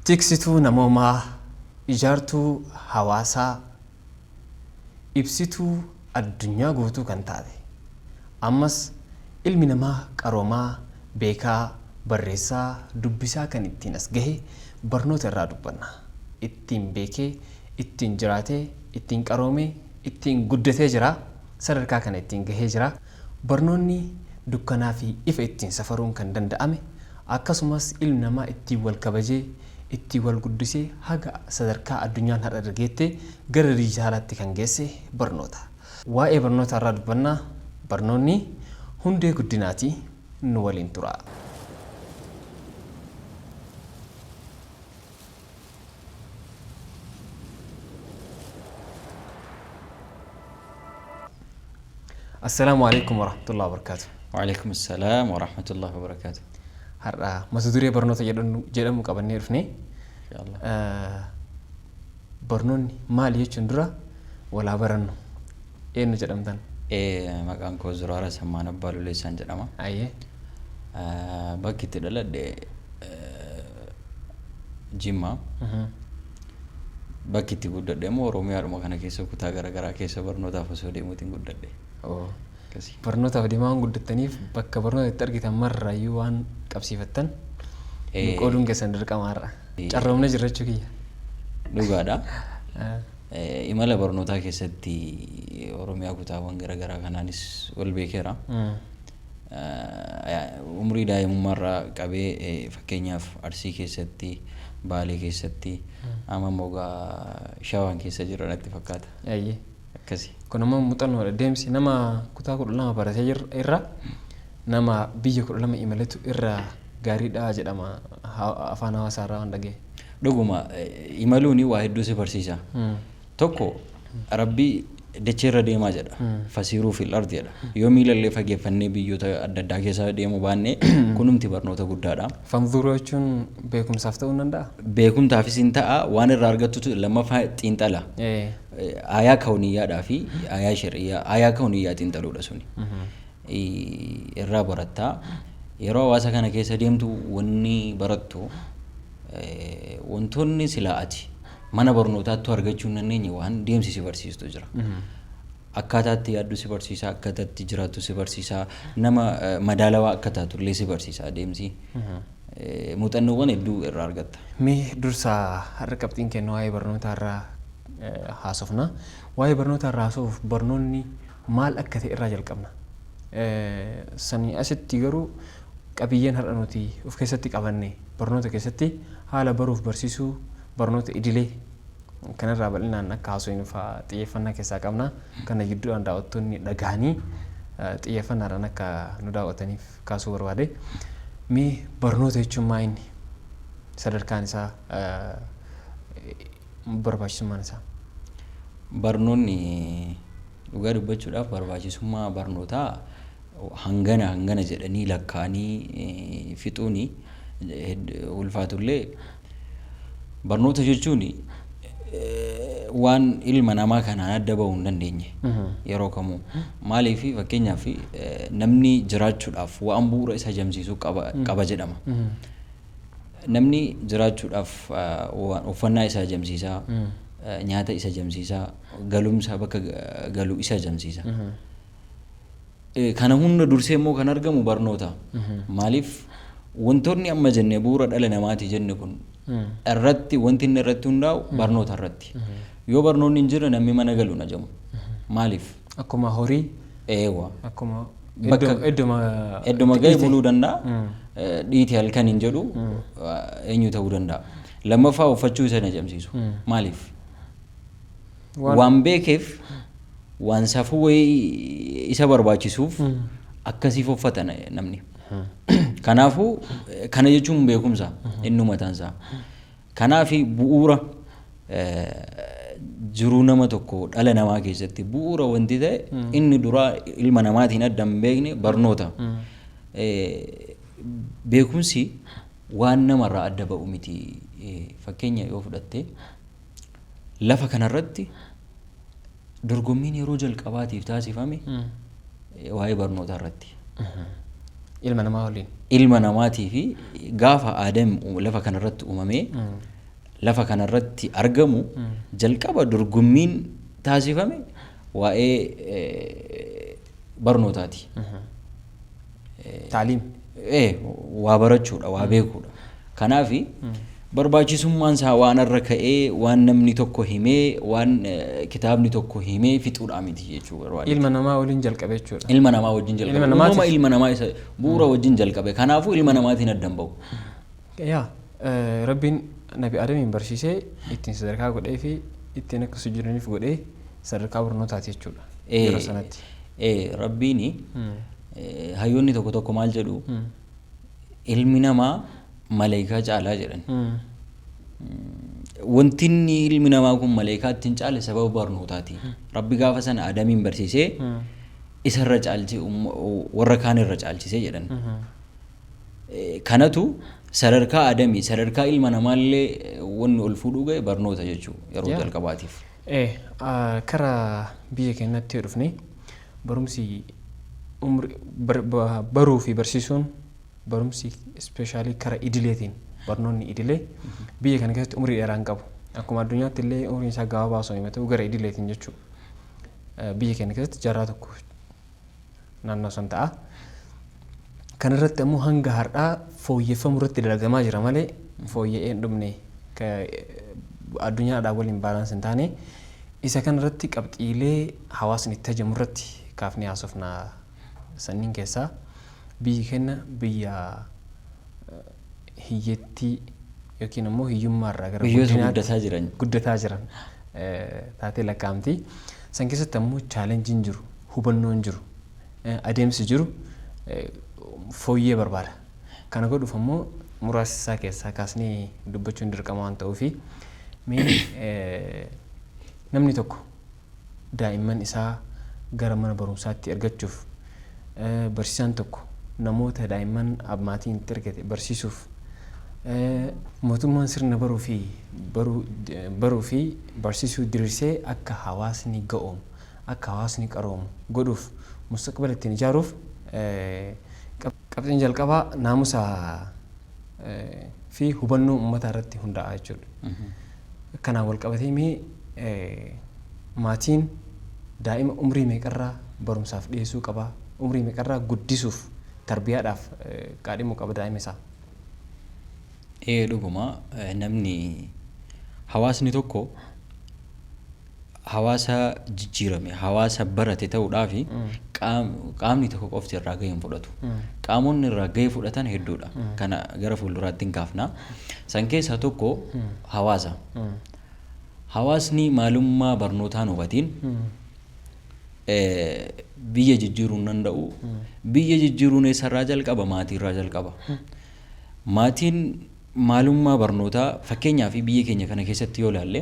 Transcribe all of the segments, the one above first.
Tiksituu namoomaa, ijaartuu hawaasaa, ibsituu addunyaa guutuu kan taate. Ammas ilmi namaa qaroomaa, beekaa, barreessaa, dubbisaa kan ittiin as gahe barnoota irraa dubbanna. Ittiin beekee, ittiin jiraatee, ittiin qaroomee, ittiin guddatee jira. Sadarkaa kana ittiin gahee jira. Barnoonni dukkanaa fi ifa ittiin safaruun kan danda'ame akkasumas ilmi namaa ittiin wal kabajee, ittiin wal guddisee haga sadarkaa addunyaan har'a irra geette gara dijitaalaatti kan geesse barnoota. Waa'ee barnoota irraa dubbannaa. Barnoonni hundee guddinaati. Nu waliin turaa. Assalaamu alaikum warahmatullahi wabarakatuh. Waalaikum salaam wa rahmatullahi wa barakaatu. Har'a mata duree barnoota jedhamu qabannee dhufne. Inshallah. Barnoonni maali jechuun dura walaa barannu. Eenyu jedhamtan? Maqaan koo Zuraara Sammaan Abbaa Luleessaan jedhama. Ayyee. Bakki itti dhaladhe Jimma. Bakki itti guddadhe immoo Oromiyaadhuma kana keessa kutaa garaagaraa keessa barnootaaf osoo deemuutiin guddadhe. Oo. Akkasii. Barnootaaf deemaa waan guddattaniif bakka barnoota itti argitan marraayyuu waan qabsiifattan nu qooduun keessan dirqama har'a. Carroomne jirra jechuu kiyya. Dhugaadha. Imala barnootaa keessatti Oromiyaa kutaawwan garaagaraa kanaanis wal beekeera. Umrii daa'imummaarraa qabee fakkeenyaaf Arsii keessatti, Baalee keessatti, amma immoo Shawaan keessa jira natti fakkaata. Ayyee. Akkasi. Kun immoo muuxannoodha. Deemsi nama kutaa 12 baratee irra nama biyya 12 imaletu irra gaariidha jedhama afaan hawaasaa irraa waan dhagaye. Dhuguma, imaluun waa hedduu si barsiisa. Tokko, Rabbi dacheerra deemaa jedha. Fasiiruu fil ardi jedha. Yoo miilallee fageeffannee biyyoota adda addaa keessa deemuu baanne, kunumti barnoota guddaadha. Fanzuuruu jechuun beekumsaaf ta'uu ni danda'a? Beekumtaafis hin ta'a, waan irraa argattutu lammaffaa xiinxala. Aayaa kawniyyaadhaa fi aayaa shar'iyyaa, aayaa kawniyyaa xiinxaluudha suni. Irraa barattaa. Yeroo hawaasa kana keessa deemtu wanni barattu, wantoonni silaa ati mana barnootaattuu argachuu hin dandeenye waan deemsi si barsiistu jira. Akkaataa itti yaaddu si barsiisa, akkaataa itti jiraattu si barsiisa, nama madaalawaa akka taatu illee si barsiisa adeemsi. Muuxannoowwan hedduu irraa argatta. Mee dursa har'a qabxiin keenya waa'ee barnootaa irraa haasofna. Waa'ee barnootaa irraa haasa'uuf barnoonni maal akka ta'e irraa jalqabna. Sanii asitti garuu qabiyyeen har'a nuti of keessatti qabanne barnoota keessatti haala baruuf barsiisuu barnoota idilee kanarraa bal'inaan akka haasofnuuf xiyyeeffannaa keessaa qabna. Kana gidduudhaan daawwattoonni dhagahanii xiyyeeffannaadhaan akka nu daawwataniif kaasuu barbaade. Mee barnoota jechuun maa inni? Sadarkaan isaa, barbaachisummaan isaa. Barnoonni, dhugaa dubbachuudhaaf, barbaachisummaa barnootaa hangana hangana jedhanii lakkaa'anii fixuuni ulfaatullee, barnoota jechuun waan ilma namaa kanaan adda bahuu hin dandeenye yeroo kamuu. Maaliif? Fakkeenyaaf namni jiraachuudhaaf waan bu'uura isa jamsiisuu qaba jedhama. Namni jiraachuudhaaf waan uffannaa isa jamsiisaa, nyaata isa jamsiisaa, galumsa bakka galu isa jamsiisa. Kana hunda dursee immoo kan argamu barnoota. Maaliif? Wantoonni amma jenne, bu'uura dhala namaati jenne kun irratti, wanti inni irratti hundaa'u barnoota irratti. Yoo barnoonni hin jirre namni mana galu hin ajamu. Maaliif? Akkuma horii. Eewa. Akkuma Bakka iddoma iddoma ga'e buluu danda'a. Dhiiti halkan hin jedhu, eenyu ta'uu danda'a. Lammaffaa, uffachuu isa hin ajamsiisu. Maaliif? Waan beekeef, waan safuu wayii isa barbaachisuuf akkasiif uffata namni. Kanaafuu kana jechuun beekumsa inni mataan isaa. Kanaaf bu'uura jiruu nama tokko, dhala namaa keessatti bu'uura wanti ta'e inni duraa ilma namaatiin adda hin beekne barnoota. Beekumsi waan namarraa adda ba'u miti. Fakkeenya yoo fudhatte, lafa kanarratti dorgommiin yeroo jalqabaatiif taasifame waa'ee barnootaa irratti. Ilma namaa waliin. Ilma namaatii fi gaafa Aadam lafa kanarratti uumamee Lafa kanarratti argamu jalqaba dorgommiin taasifame waa'ee barnootaati. Taaliim. Waa barachuudha, waa beekuudha. Kanaafi barbaachisummaan isaa waan irra ka'ee, waan namni tokko himee, waan kitaabni tokko himee fixuudha miti jechuu barbaade. Ilma namaa waliin jalqabe jechuudha. Ilma namaa wajjin jalqabe. Ilma namaatiif. Uumama ilma namaa isa bu'uura wajjin jalqabe. Kanaafuu ilma namaatiin adda hin bahu. Yaa, Rabbiin Nabi Adamiin barsiisee, ittiin sadarkaa godhee fi ittiin akka sujudaniif godhee, sadarkaa barnootaati jechuudha. Yeroo sanatti. Rabbiin, hayyoonni tokko tokko maal jedhu, ilmi namaa maleekaa caalaa jedhan. Wanti inni ilmi namaa kun maleekaa ittiin caale sababa barnootaati. Rabbi gaafa sana Adamiin barsiisee isarra caalchise, warra kaan irra caalchisee jedhan. Kanatu sadarkaa Adamii, sadarkaa ilma namaallee wanni ol fuudhuu ga'e barnoota jechuu yeroo jalqabaatiif. Karaa biyya keenyatti yoo dhufne, barumsi baruu fi barsiisuun, barumsi especially kara idileetiin, barnoonni idilee biyya kana keessatti umurii dheeraa hin qabu. Akkuma addunyaatti illee umriin isaa gabaabaa osoo hin ta'u, gara idileetiin jechuudha. Biyya keenya keessatti jaarraa tokko naannoo san ta'a. Kanarratti ammoo hanga har'aa fooyyeffamuu irratti dalagamaa jira malee fooyya'ee hin dhumne, addunyaadhaan waliin balance hin taane. Isa kanarratti qabxiilee hawaasni itti hajamu irratti kaafnee haasofna. Sanniin keessaa biyyi keenya biyya hiyyeettii yookiin ammoo hiyyummaa irraa gara Biyyoota guddinaatti guddataa jiran. Guddataa jiran taatee lakkaa'amti. San keessatti ammoo challengeiin jiru, hubannoon jiru, adeemsi jiru fooyyee barbaada. Kana godhuuf ammoo muraasa isaa keessaa kaasnee dubbachuun dirqama waan ta'uufi, mee namni tokko daa'imman isaa gara mana barumsaatti ergachuuf, barsiisaan tokko namoota daa'imman maatiin itti ergate barsiisuuf, mootummaan sirna baruu fi barsiisuu diriirsee akka hawaasni ga'oomu, akka hawaasni qaroomu godhuuf, mustaqbala ittiin ijaaruuf, qabxiin jalqabaa naamusa fi hubannoo uummataa irratti hundaa'a jechuudha. Kanaan wal qabatee mee maatiin daa'ima umrii meeqarraa barumsaaf dhiyeessuu qaba? Umrii meeqarraa guddisuuf, tarbiyaadhaaf qaadhimuu qaba daa'ima isaa? Dhuguma, namni, hawaasni tokko hawaasa jijjiirame, hawaasa barate ta'uudhaaf qaamni tokko qofti irraa gahee hin fudhatu. Qaamonni irraa gahee fudhatan hedduudha. Kana gara fuulduraatti hin kaafna. San keessaa tokko hawaasa. Hawaasni maalummaa barnootaan hubatiin biyya jijjiiruu hin danda'u. Biyya jijjiiruun eessarraa jalqaba? Maatiirraa jalqaba. Maatiin maalummaa barnootaa, fakkeenyaaf biyya keenya kana keessatti yoo ilaalle,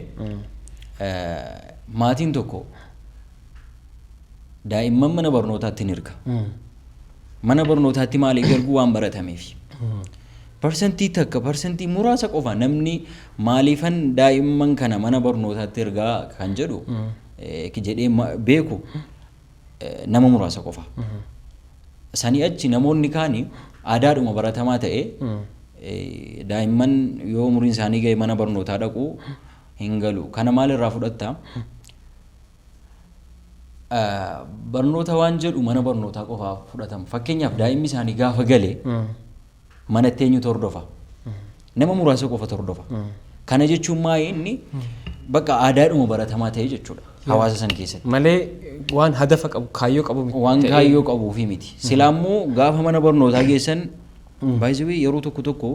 maatiin tokko daa'imman mana barnootaatti ni erga. Mana barnootaatti maaliif erguu? Waan baratameef. 1%, 1% muraasa qofa namni maaliifan daa'imman kana mana barnootaatti ergaa kan jedhu jedhee beeku nama muraasa qofa. Sanii achi namoonni kaani aadaadhuma baratamaa ta'e daa'imman yoo umuriin isaanii ga'e mana barnootaa dhaqu hin galu. Kana maalirraa fudhatta? Barnoota waan jedhu mana barnootaa qofaaf fudhatama. Fakkeenyaaf, daa'imni isaanii gaafa gale manatti eenyutu hordofa? Nama muraasa qofatu hordofa. Kana jechuun maa inni bakka aadaadhuma baratamaa ta'e jechuudha hawaasa san keessatti. Malee waan hadafa qabu, kaayyoo qabu miti. Waan kaayyoo qabuufi miti. Silaammoo gaafa mana barnootaa geessan, baay'ee yeroo tokko tokko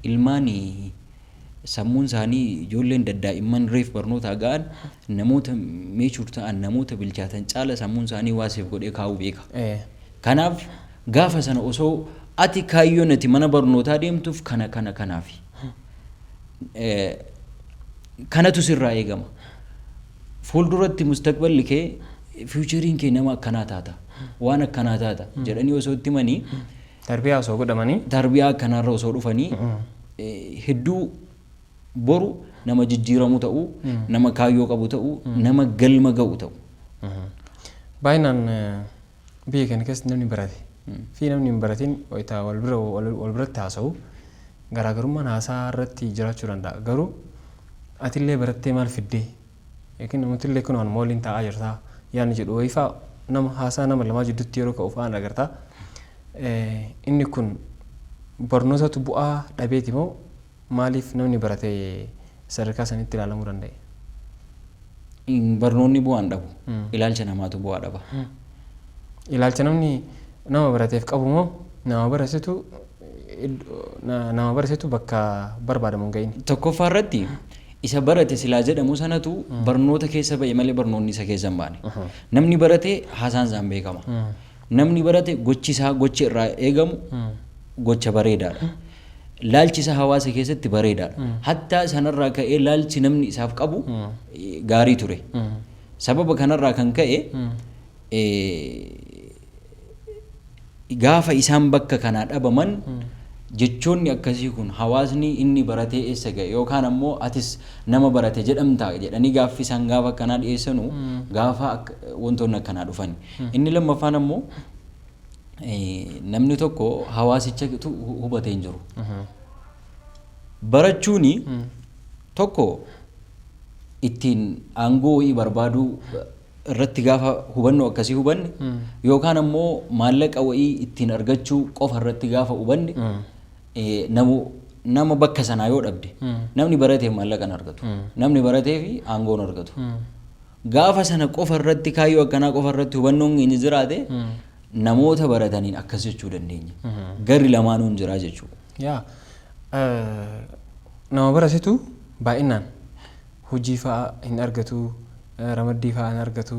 ilmaan sammuun isaanii, ijoolleen daddaa'imman reef barnootaa ga'an, namoota mature ta'an, namoota bilchaatan caala sammuun isaanii waa seef godhee kaa'uu beeka. Kanaaf gaafa sana osoo ati kaayyoon ati mana barnootaa deemtuuf kana kana kanaafi. Kanatu sirraa eegama. Fuulduratti mustaqballi kee, futureiin kee nama akkanaa taata. Waan akkanaa taata jedhanii osoo itti himanii, Tarbiyaa osoo godhamanii. Tarbiyaa akkanaarra osoo dhufanii, hedduu boru nama jijjiiramu ta'uu, nama kaayyoo qabu ta'uu, nama galma ga'u ta'u. Baay'inaan biyya keenya keessatti namni barate fi namni hin baratin wayitaa wal bira wal biratti haasa'u garaagarummaan haasaa irratti jiraachuu danda'a. Garuu Atillee barattee maal fiddee yookiin namootillee kun waan waliin taa'aa jirtaa yaadni jedhu wayifaa nama haasaa nama lamaa jidduutti yeroo ka'u fa'aan agartaa. Inni kun barnootatu bu'aa dhabeeti moo maaliif namni barate sadarkaa sanitti ilaalamuu danda'e? Barnoonni bu'aa hin dhabu. Ilaalcha namaatu bu'aa dhaba. Ilaalcha namni nama barateef qabu moo nama baratetu bakka barbaadamu hin ga'in? Tokkoffaa irratti isa barate silaa jedhamu sanatu barnoota keessa ba'e malee barnoonni isa keessa hin baane. Namni barate haasaan isaan beekama. Namni barate gochi isaa, gochi irraa eegamu gocha bareedaadha. Laalchi isaa hawaasa keessatti bareedaadha. Hattaa sanarraa ka'ee laalchi namni isaaf qabu gaarii ture. Sababa kanarraa kan ka'e gaafa isaan bakka kanaa dhabaman, jechoonni akkasii kun hawaasni inni baratee eessa ga'e yookaan ammoo atis nama barate jedhamta jedhanii gaaffii isaan gaafa akkanaa dhiyeessanu gaafa wantoonni akkanaa dhufan. Inni lammaffaan ammoo namni tokko hawaasicha hubatee hin jiru. Barachuuni tokko ittiin aangoo wayii barbaaduu irratti gaafa hubannoo akkasii hubanne, yookaan ammoo maallaqa wayii ittiin argachuu qofa irratti gaafa hubanne, nama bakka sanaa yoo dhabde, namni baratee maallaqa hin argatu. Namni baratee fi aangoo hin argatu. Gaafa sana qofa irratti, kaayyoo akkanaa qofa irratti hubannoon keenya jiraate, namoota barataniin akkas jechuu dandeenya. Garri lamaanuu hin jiraa jechuudha. Yaa, nama baratetu baay'inaan hojii fa'aa hin argatu, ramaddii fa'aa hin argatu.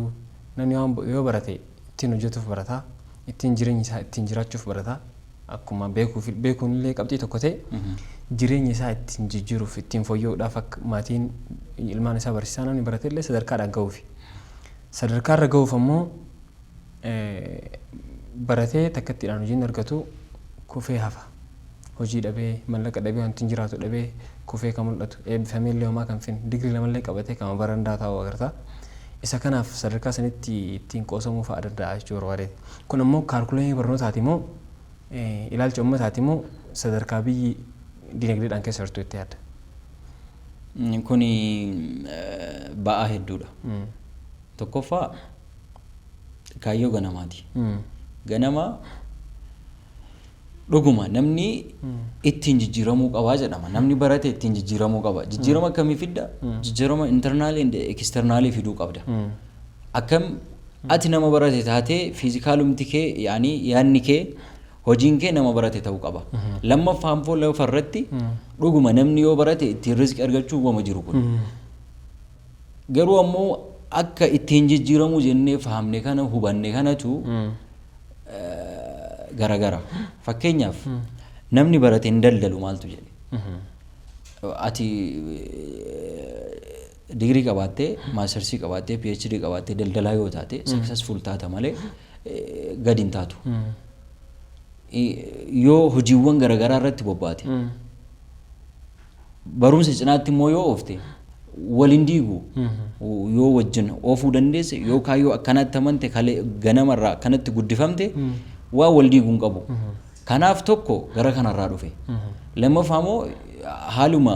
Namni waan yoo barate ittiin hojjetuuf barataa, ittiin jireenya isaa ittiin jiraachuuf barataa. Akkuma beekuuf beekuun illee qabxii tokko ta'e, jireenya isaa ittiin jijjiiruuf, ittiin fooyya'uudhaaf akka maatiin ilmaan isaa barsiisaa namni barate illee sadarkaadhaan gahuufi. Sadarkaa irra gahuuf ammoo baratee takkattiidhaan hojii hin argatu, kufee hafa. Hojii dhabee, mallaqa dhabee, wanti hin jiraatu dhabee kufee kan mul'atu, eebbifamee illee homaa kan finne, digirii lamallee qabatee kan barandaa taa'u agarta. Isa kanaaf sadarkaa sanitti ittiin qoosamuu fa'aa danda'a jechuu barbaadeeti. Kun ammoo curriculumii barnootaati moo ilaalcha uummataati moo sadarkaa biyyi dinagdeedhaan keessa jirtu itti yaadda? Kuni ba'aa hedduudha. Tokkoffaa kaayyoo ganamaati. Ganama dhuguma namni ittiin jijjiiramuu qabaa jedhama. Namni barate ittiin jijjiiramuu qaba. Jijjiirama akkamii fidda? Jijjiirama internal and external fiduu qabda. Akkam ati nama barate taatee physicalumti kee, yaani yaadni kee, hojiin kee nama barate ta'uu qaba. Lammaffaan immoo lafa irratti dhuguma namni yoo barate ittiin rizqii argachuu wama jiru kun. Garuu ammoo akka ittiin jijjiiramuu jennee fahamne kana, hubanne kanatu garagara. Fakkeenyaaf namni barate hin daldalu maaltu jedhe? Ati digirii qabaattee, mastersii qabaattee, PhD qabaattee daldalaa yoo taate successful taata malee gadi hin taatu. Yoo hojiiwwan garaagaraa irratti bobbaate, barumsa cinaatti immoo yoo oofte waliin diigu, yoo wajjin oofuu dandeesse, yookaan yoo akkanatti amante, kalee ganamarraa akkanatti guddifamte, waa wal diiguu hin qabu. Kanaaf tokko gara kanarraa dhufe. Lammaffaa immoo haaluma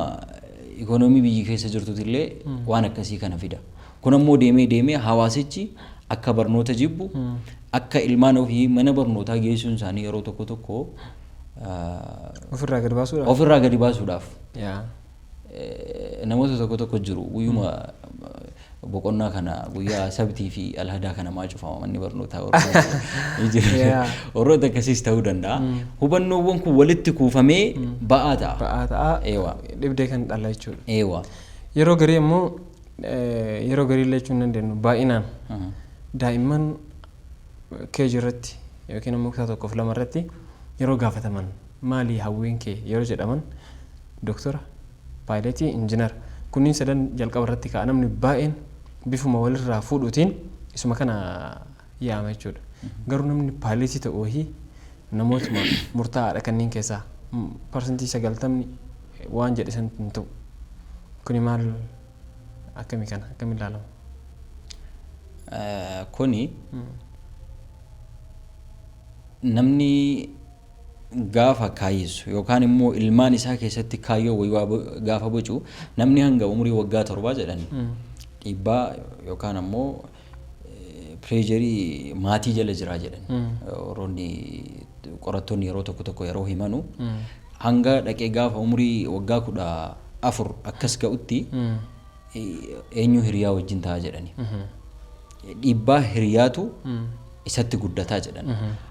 ikonoomii biyyi keessa jirtutillee waan akkasii kana fida. Kun ammoo deemee deemee hawaasichi akka barnoota jibbu, akka ilmaan ofii mana barnootaa geessuun isaanii yeroo tokko tokko Ofirraa gadi baasuudhaaf. Ofirraa gadi baasuudhaaf. Namoota tokko tokko jiru, guyyuma boqonnaa kana, guyyaa sabtii fi alhadaa kana maa cufama manni barnootaa warroota akkasiis ta'uu danda'a. Hubannoowwan kun walitti kuufamee ba'aa ta'a. Ba'aa ta'a. Eewa. Dhibdee kan dhala jechuudha. Eewa. Yeroo garii immoo, yeroo garii illee jechuu hin dandeenyu, baay'inaan daa'imman keejii irratti yookiin immoo kutaa tokkoof lama irratti yeroo gaafataman, maali hawwiin kee yeroo jedhaman, doktora, pilotii, injiinara, kunniin sadan jalqaba irratti ka'a. Namni baay'een bifuma walirraa fuudhuutiin isuma kana yaama jechuudha. Garuu namni pilotii ta'u wahii namootuma murtaa'aadha kanneen keessaa, 90% waan jedhe san hin ta'u. Kuni maal, akkamii kana akkamiin ilaalama? Kuni namni gaafa kaayyessu yookaan immoo ilmaan isaa keessatti kaayyoo wayii gaafa bocu, namni hanga umurii waggaa 7 jedhan dhiibbaa yookaan ammoo pressure maatii jala jiraa jedhan. Warroonni qorattoonni yeroo tokko tokko yeroo himanu, hanga dhaqee gaafa umurii waggaa 14 akkas ga'utti eenyu hiriyaa wajjin ta'a jedhani. Dhiibbaa hiriyaatu isatti guddataa jedhan.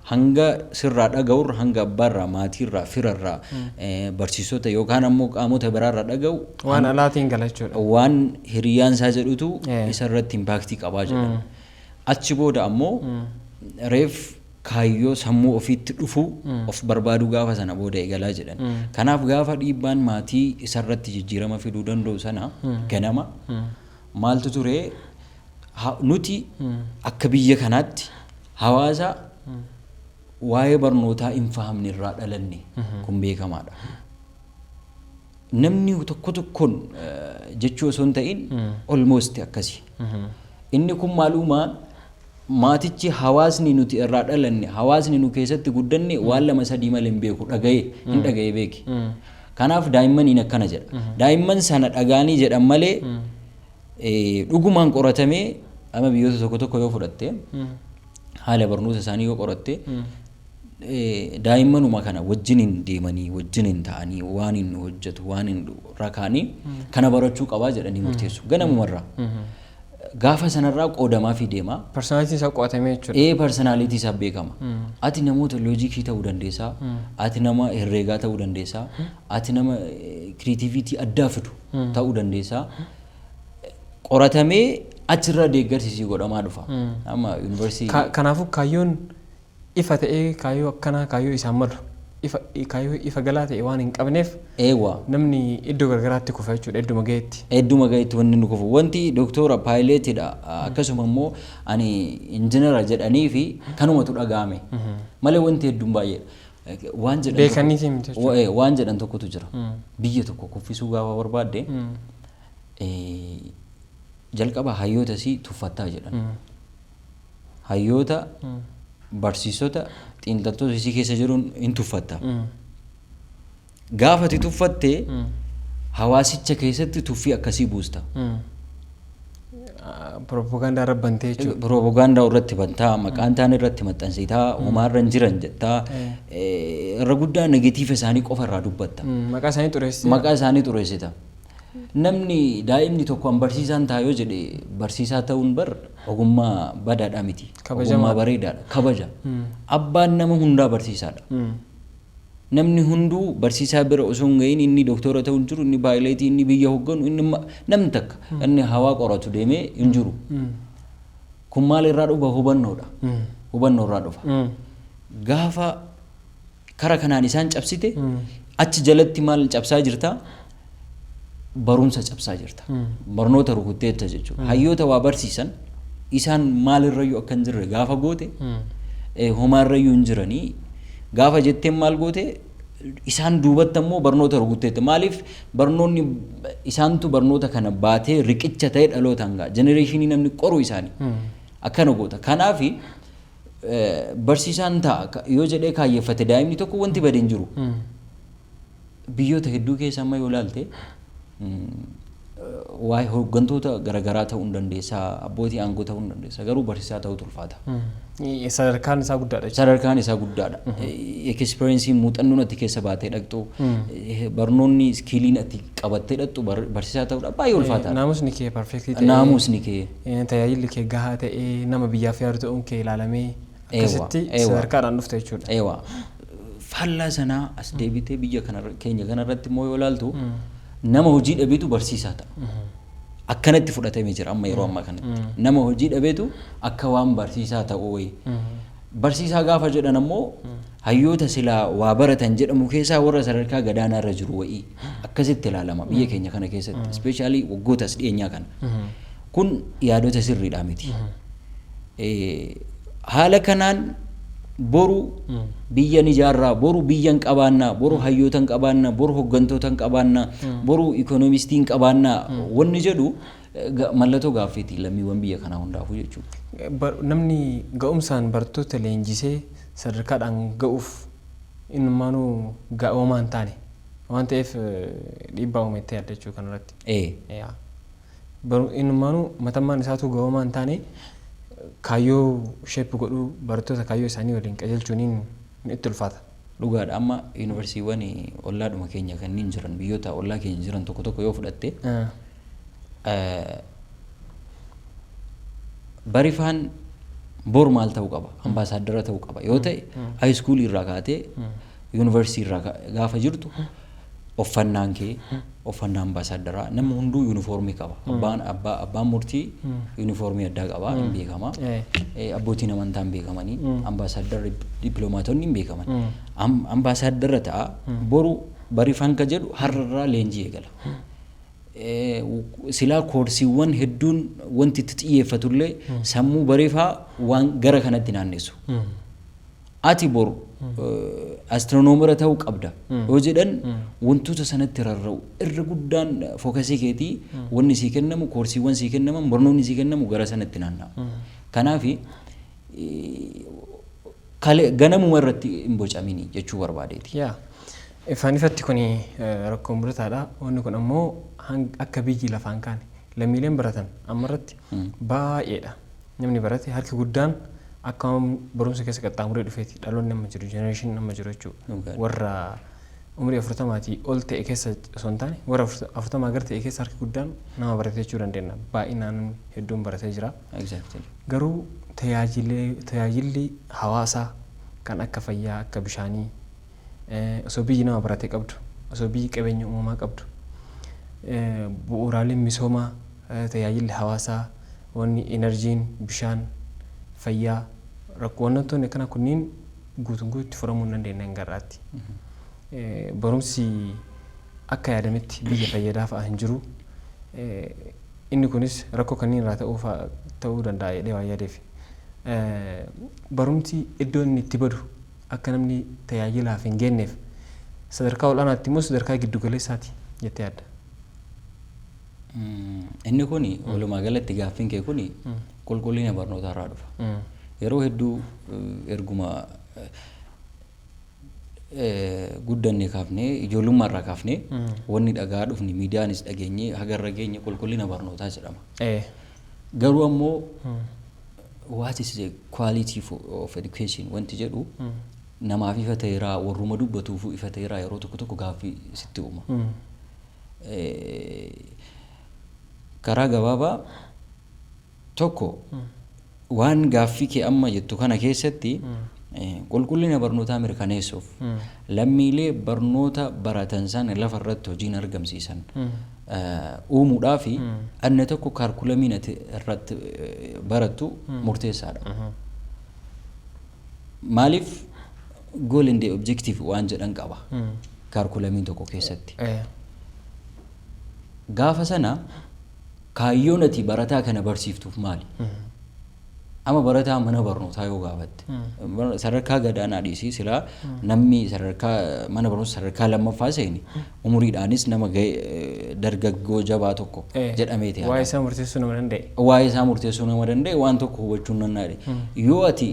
Hanga sirraa dhaga'urra, hanga abbaarraa, maatiirraa, firarraa, barsiisota yookaan ammoo qaamota biraarraa dhaga'u waan alaatiin gala jechuudha. Waan hiriyaan isaa jedhutu isarratti impact qabaa jedhan. Achi booda ammoo reef kaayyoo sammuu ofiitti dhufuu, of barbaaduu gaafa sana booda eegalaa jedhan. Kanaaf gaafa dhiibbaan maatii isarratti jijjiirama fiduu danda'u sana ganama maaltu ture? Nuti akka biyya kanaatti hawaasa waa'ee barnootaa hin fahamne irraa dhalanne, kun beekamaadha. Namni tokko tokkoon jechuu osoo hin ta'in, almost akkasi. Inni kun maal uumaa? Maatichi, hawaasni nuti irraa dhalanne, hawaasni nu keessatti guddanne waan lama sadii malee hin beeku, dhaga'ee hin dhaga'ee beeki. Kanaaf daa'immaniin akkana jedha. Daa'imman sana dhagaanii jedhan malee dhugumaan qoratamee, amma biyyoota tokko tokko yoo fudhatte, haala barnoota isaanii yoo qoratte, daa'immanuma kana wajjiniin deemanii, wajjiniin ta'anii, waan inni hojjetu, waan inni rakaanii kana barachuu qabaa jedhanii murteessu ganamumarraa. Gaafa sanarraa qoodamaa fi deemaa. Personality isaa qo'atamee jechuudha. Ee, personality isaa beekama. Ati namoota logic ta'uu dandeessaa, ati nama herreegaa ta'uu dandeessaa, ati nama creativity addaa fidu ta'uu dandeessaa. Qoratamee achirraa deeggarsi godhamaa dhufa. Amma yuunivarsiitii. Kanaafuu kaayyoon ifa ta'ee, kaayyoo akkanaa, kaayyoo isaan malu, ifa kaayyoo ifa galaa ta'e waan hin qabneef namni iddoo garagaraatti kufa jechuudha, idduma gaheetti. Hedduma gaheetti wanni nu kufu. Wanti doktora, paayileetidha, akkasuma immoo ani injinara jedhanii fi kanumatu dhaga'ame. Malee wanti hedduun baay'eedha. Waan jedhan Beekaniitii miti jechuudha. Waan jedhan tokkotu jira. Biyya tokko kuffisuu gaafa barbaadde, jalqaba hayyoota sii tuffattaa jedhan. Hayyoota, barsiisota, xiinxaltoota isii keessa jiruun hin tuffatta. Gaafa ati tuffatte, hawaasicha keessatti tuffii akkasii buusta. Propagaandaa irra bantee jechuudha. Propagaandaa irratti bantaa, maqaan taan irratti maxxansitaa, homaarra hin jiran jettaa, irra guddaa negative isaanii qofa irraa dubbatta. Maqaa isaanii xureessite. Maqaa isaanii xureessita. Namni daa'imni tokko an barsiisaan ta'a yoo jedhe, barsiisaa ta'uun bar ogummaa badaadhaa miti. Ogummaa bareedaadha. Kabaja. Abbaan nama hundaa barsiisaadha. Namni hunduu barsiisaa bira osoo hin gahin inni doktora ta'u hin jiru, inni paayileetii, inni biyya hoogganu, inni namni takka inni hawaa qoratu deemee hin jiru. Kun maal irraa dhufa? Hubannoodha. Hubannoo irraa dhufa. Gaafa kara kanaan isaan cabsite, achi jalatti maal cabsaa jirta? Barumsa cabsaa jirta. Barnoota rukutteetta jechuudha. Hayyoota waa barsiisan isaan maalirrayyuu akka hin jirre gaafa goote, homaarrayyuu hin jiranii gaafa jetteen, maal goote? Isaan duubatti ammoo barnoota rukutteetta. Maaliif? Barnoonni isaantu barnoota kana baatee riqicha ta'e dhalootaan ga'a. Generation namni qoru isaanii. Akkana goota. Kanaafi barsiisaan ta'a yoo jedhee kaayyeffate daa'imni tokko, wanti bade hin jiru. Biyyoota hedduu keessa amma yoo ilaalte, waa'ee hooggantoota garaagaraa ta'uu hin dandeessaa, abbootii aangoo ta'uu hin dandeessaa, garuu barsiisaa ta'utu ulfaata. Sadarkaan isaa guddaadha jechuudha. Sadarkaan isaa guddaadha. Experience, muuxannoon ati keessa baatee dhaqxu, barnoonni, skill iin ati qabattee dhaqxu barsiisaa ta'uudha baay'ee ulfaataadha. Naamusni kee perfect ta'ee. Naamusni kee. Tajaajilli kee gahaa ta'ee, nama biyyaaf yaadu ta'uun kee ilaalamee, akkasitti sadarkaadhaan dhufte jechuudha. Eewa. Faallaa sanaa as deebitee biyya keenya kanarratti immoo yoo ilaaltu, nama hojii dhabeetu barsiisaa ta'a. Akkanatti fudhatamee jira amma yeroo ammaa kanatti. Nama hojii dhabeetu akka waan barsiisaa ta'u wayii. Barsiisaa gaafa jedhan ammoo hayyoota silaa waa baratan jedhamu keessaa warra sadarkaa gadaanaa irra jiru wayii akkasitti ilaalama biyya keenya kana keessatti. Especially waggoota as dhiyeenyaa kana. Kun yaadota sirriidhaa miti. Haala kanaan boru biyya ni ijaarraa, boru biyya hin qabaannaa, boru hayyoota hin qabaannaa, boru hooggantoota hin qabaannaa, boru economist hin qabaannaa wanni jedhu mallattoo gaaffiiti lammiiwwan biyya kanaa hundaafuu jechuudha. Namni ga'umsaan barattoota leenjisee sadarkaadhaan ga'uuf Innumaanuu ga'oomaa hin taane waan ta'eef dhiibbaa uumettee yaadda jechuu kanarratti. Ee. Innumaanuu matammaan isaatu ga'oomaa hin taane, kaayyoo shape godhuu, barattoota kaayyoo isaanii waliin qajeelchuun itti ulfaata. Dhugaadha. Amma yuunivarsiiwwan ollaadhuma keenya kanneen jiran, biyyoota ollaa keenya jiran tokko tokko yoo fudhatte, barifaan bor maal ta'uu qaba, ambaasaaddara ta'uu qaba yoo ta'e, high schoolii irraa kaatee yuunivarsiitii irraa gaafa jirtu uffannaan kee uffannaa ambaasaaddaraa. Namni hunduu yuunifoormii qaba. Abbaan murtii yuunifoormii addaa qaba, hin beekama. Abbootiin amantaa hin beekamanii, ambaasaaddarri, dippiloomaatonni hin beekaman. Ambaasaaddara ta'a boru barifaan ka jedhu har'arraa leenjii eegala. Silaa koorsiiwwan hedduun wanti itti xiyyeeffatullee sammuu barifaa waan gara kanatti naannessu. Ati boru astiroonoomara ta'uu qabda yoo jedhan, wantoota sanatti rarra'u irra guddaan focusii keetii, wanni sii kennamu, koorsiiwwan sii kennaman, barnoonni sii kennamu gara sanatti naanna'a. Kanaaf ganamuma irratti hin bocamini jechuu barbaadeeti. Yaa, ifaan ifatti kun rakkoo mudataadha. Wanni kun ammoo akka biyyi lafaan kaane lammiileen baratan ammarratti baay'eedha. Namni barate harki guddaan akka barumsa keessa qaxxaamuree dhufeeti, dhaloonni amma jiru, generationiin amma jiru jechuudha. Warra umurii 40-tii ol ta'e keessa osoo hin taane, warra 40 gar ta'e keessa harki guddaan nama barate jechuu dandeenya. Baay'inaan namni hedduun baratee jira. Garuu tajaajilli hawaasaa kan akka fayyaa, akka bishaanii, osoo biyyi nama barate qabdu, osoo biyyi qabeenya uumamaa qabdu, bu'uuraaleen misoomaa, tajaajilli hawaasaa, wanni energyn, bishaan, fayyaa, rakkoo wantoonni akkana kunniin guutuun guutuutti furamuu hin dandeenye hanga har'aatti. Barumsi akka yaadametti biyya fayyadaa fa'aa hin jiru. Inni kunis rakkoo kanneen irraa ta'uu danda'a jedhee waan yaadeef. Barumsi iddoo inni itti badu akka namni tajaajilaaf hin geenyeef sadarkaa olaanaatti immoo sadarkaa giddu galeessaati jettee yaadda? Inni kuni walumaa galatti gaaffiin kee kuni qulqullina barnootaa irraa dhufa. Yeroo hedduu erguma guddanne kaafnee, ijoollummaa irraa kaafnee, wanni dhagaa dhufni, miidiyaanis dhageenyee hagarra geenye qulqullina barnootaa jedhama. Garuu ammoo what is the quality of education wanti jedhu namaaf ifa ta'eeraa, warruma dubbatuufuu ifa ta'eeraa, yeroo tokko tokko gaaffii sitti uuma. Karaa gabaabaa tokko waan gaaffii kee amma jettu kana keessatti, qulqullina barnootaa mirkaneessuuf, lammiilee barnoota baratan sana lafa irratti hojiin argamsiisan uumuudhaa fi anna tokko curriculumiin ati irratti barattu murteessaadha. Maaliif, goal and objective waan jedhan qaba curriculumiin tokko keessatti. Gaafa sana kaayyoon ati barataa kana barsiiftuuf maali? Amma barataa mana barnootaa yoo gaafatte, sadarkaa gadaanaa dhiisii, silaa namni sadarkaa mana barumsa sadarkaa lammaffaa seeni umuriidhaanis nama dargaggoo jabaa tokko jedhameeti. Waa'ee isaa murteessuu nama danda'e. Waa'ee isaa murteessuu nama danda'e, waan tokko hubachuu hin danda'e. Yoo ati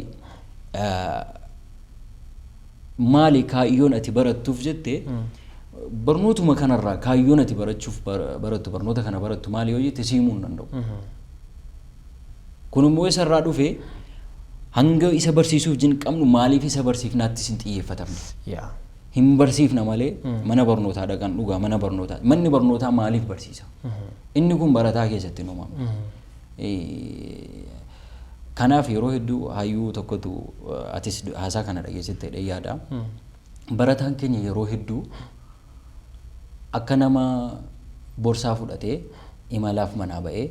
maali kaayyoon ati barattuuf jette, barnootuma kanarraa kaayyoon ati barachuuf barattu, barnoota kana barattu maali yoo jette, siimuu hin danda'u. Kun immoo isarraa dhufe, hanga isa barsiisuuf jin qabnu maaliif isa barsiifnaattis hin xiyyeeffatamne. Hin barsiifna malee mana barnootaa dhaqan, dhugaa mana barnootaa, manni barnootaa maaliif barsiisa? Inni kun barataa keessatti hin uumamne. Kanaaf yeroo hedduu hayyuu tokkotu, atis haasaa kana dhageessitti jedhee yaada. Barataan keenya yeroo hedduu akka nama borsaa fudhatee imalaaf manaa ba'ee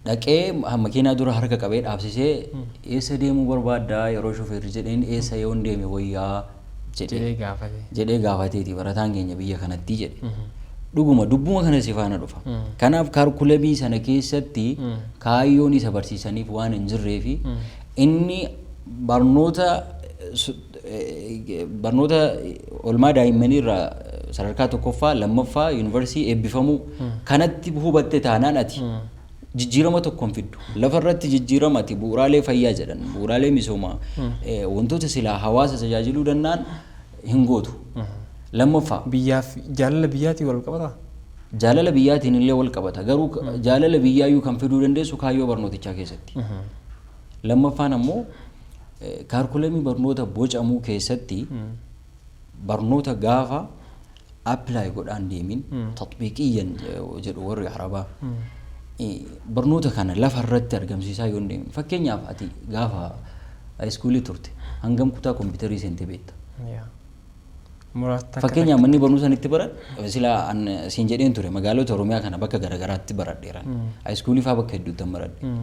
dhaqee makiinaa dura harka qabee dhaabsisee, "Eessa deemuu barbaaddaa?" yeroo shufeerri jedheen, "Eessa yoon deeme wayyaa?" jedhee gaafate. Jedhee gaafateeti barataan keenya biyya kanatti jedhe. Dhuguma dubbuma kana si faana dhufa. Kanaaf curriculumii sana keessatti kaayyoon isa barsiisaniif waan hin jirree fi inni barnoota olmaa daa'immanii irraa sadarkaa tokkoffaa, lammaffaa, yuunivarsiitii eebbifamuu kanatti hubatte taanaan, ati Jijjiirama tokko hin fiddu. Lafarratti jijjiirama ati bu'uuraalee fayyaa jedhan, bu'uuraalee misoomaa, wantoota silaa hawaasa tajaajiluu danda'an hin gootu. Lammaffaa, Biyyaaf jaalala biyyaatiin wal qabataa? Jaalala biyyaatiin illee wal qabata. Garuu jaalala biyyaayyuu kan fiduu dandeessu kaayyoo barnootichaa keessatti. Lammaffaan ammoo kaarkulamii barnoota bocamuu keessatti barnoota gaafa apply godhaan deemin, tatbiiqiyyan jedhu warri Arabaa, barnoota kana lafa irratti argamsiisaa yoo hin deemin, fakkeenyaaf ati gaafa high schoolii turte hangam kutaa kompiitarii seentee beekta? Muraasa. Fakkeenyaaf manni barumsa itti baradhe, silaa an siin jedheen ture, magaalota Oromiyaa kana bakka garaagaraatti baradheeran. High schoolii faa bakka hedduutti baradhe.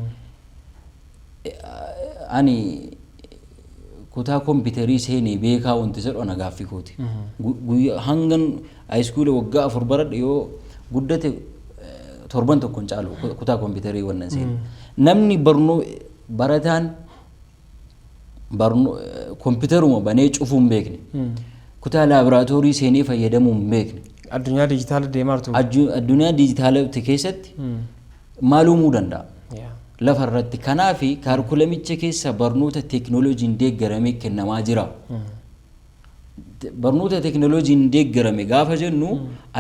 Ani kutaa kompiitarii seenee beekaa wanti jedhu ana gaaffii kooti. Guyyaa hangan high schoolii waggaa 4 baradhe yoo guddate torban tokko hin caalu kutaa kompiitarii wannan seene. Namni barnoo barataan barnoo kompiitaruma banee cufuu hin beekne, kutaa laaboraatoorii seenee fayyadamuu hin beekne. Addunyaa dijitaala deemaa jirtu. Addunyaa dijitaalaa keessatti maal uumuu danda'a? Lafa irratti kanaafi kaarkulamicha keessa barnoota teeknooloojiin deeggaramee kennamaa jira. Barnoota teeknooloojiin deeggarame gaafa jennu,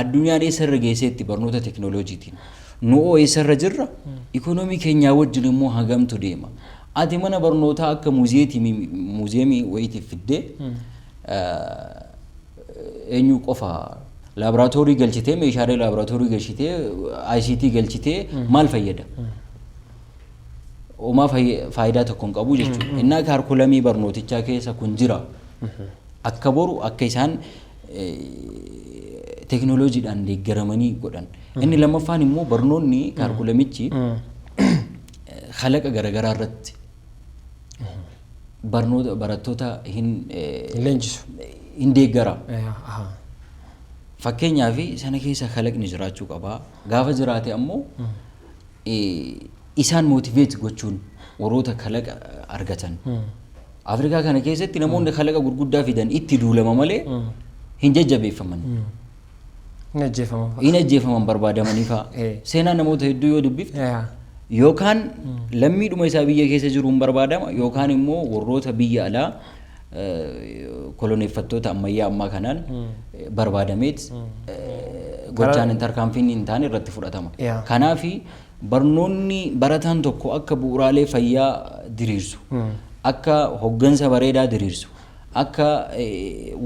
addunyaan eessarra geesseetti barnoota teeknooloojiitiin? Nu'oo eessarra jirra? Ikoonoomii keenyaa wajjin immoo hagamtu deema? Ati mana barnootaa akka muuziyeemii wayiitiif fiddee eenyu qofa laaboraatoorii galchitee, meeshaalee laaboraatoorii galchitee, ICT galchitee maal fayyada? Homaa faayidaa tokko hin qabu jechuudha. Innaa kaarkulamii barnootichaa keessa kun jira. Akka boru akka isaan teeknooloojiidhaan deeggaramanii godhan. Inni lammaffaan immoo barnoonni kaarkulamichi kalaqa garaagaraa irratti barnoota barattoota hin Hin leenjisu. Hin deeggara. Fakkeenyaaf sana keessa kalaqni jiraachuu qaba. Gaafa jiraate ammoo isaan motivate gochuun warroota kalaqa argatan. Afrikaa kana keessatti namoonni kalaqa gurguddaa fidan itti duulama malee hin jajjabeeffaman. Hin ajjeefaman fa'a. Hin ajjeefaman barbaadamanii fa'a. Seenaa namoota hedduu yoo dubbifte, yookaan lammiidhuma isaa biyya keessa jiruun barbaadama, yookaan immoo warroota biyya alaa koloneeffattoota ammayyaa ammaa kanaan barbaadameet gochaan tarkaanfiin hin taane irratti fudhatama. Kanaafi barnoonni barataan tokko akka bu'uuraalee fayyaa diriirsu, akka hoggansa bareedaa diriirsu, akka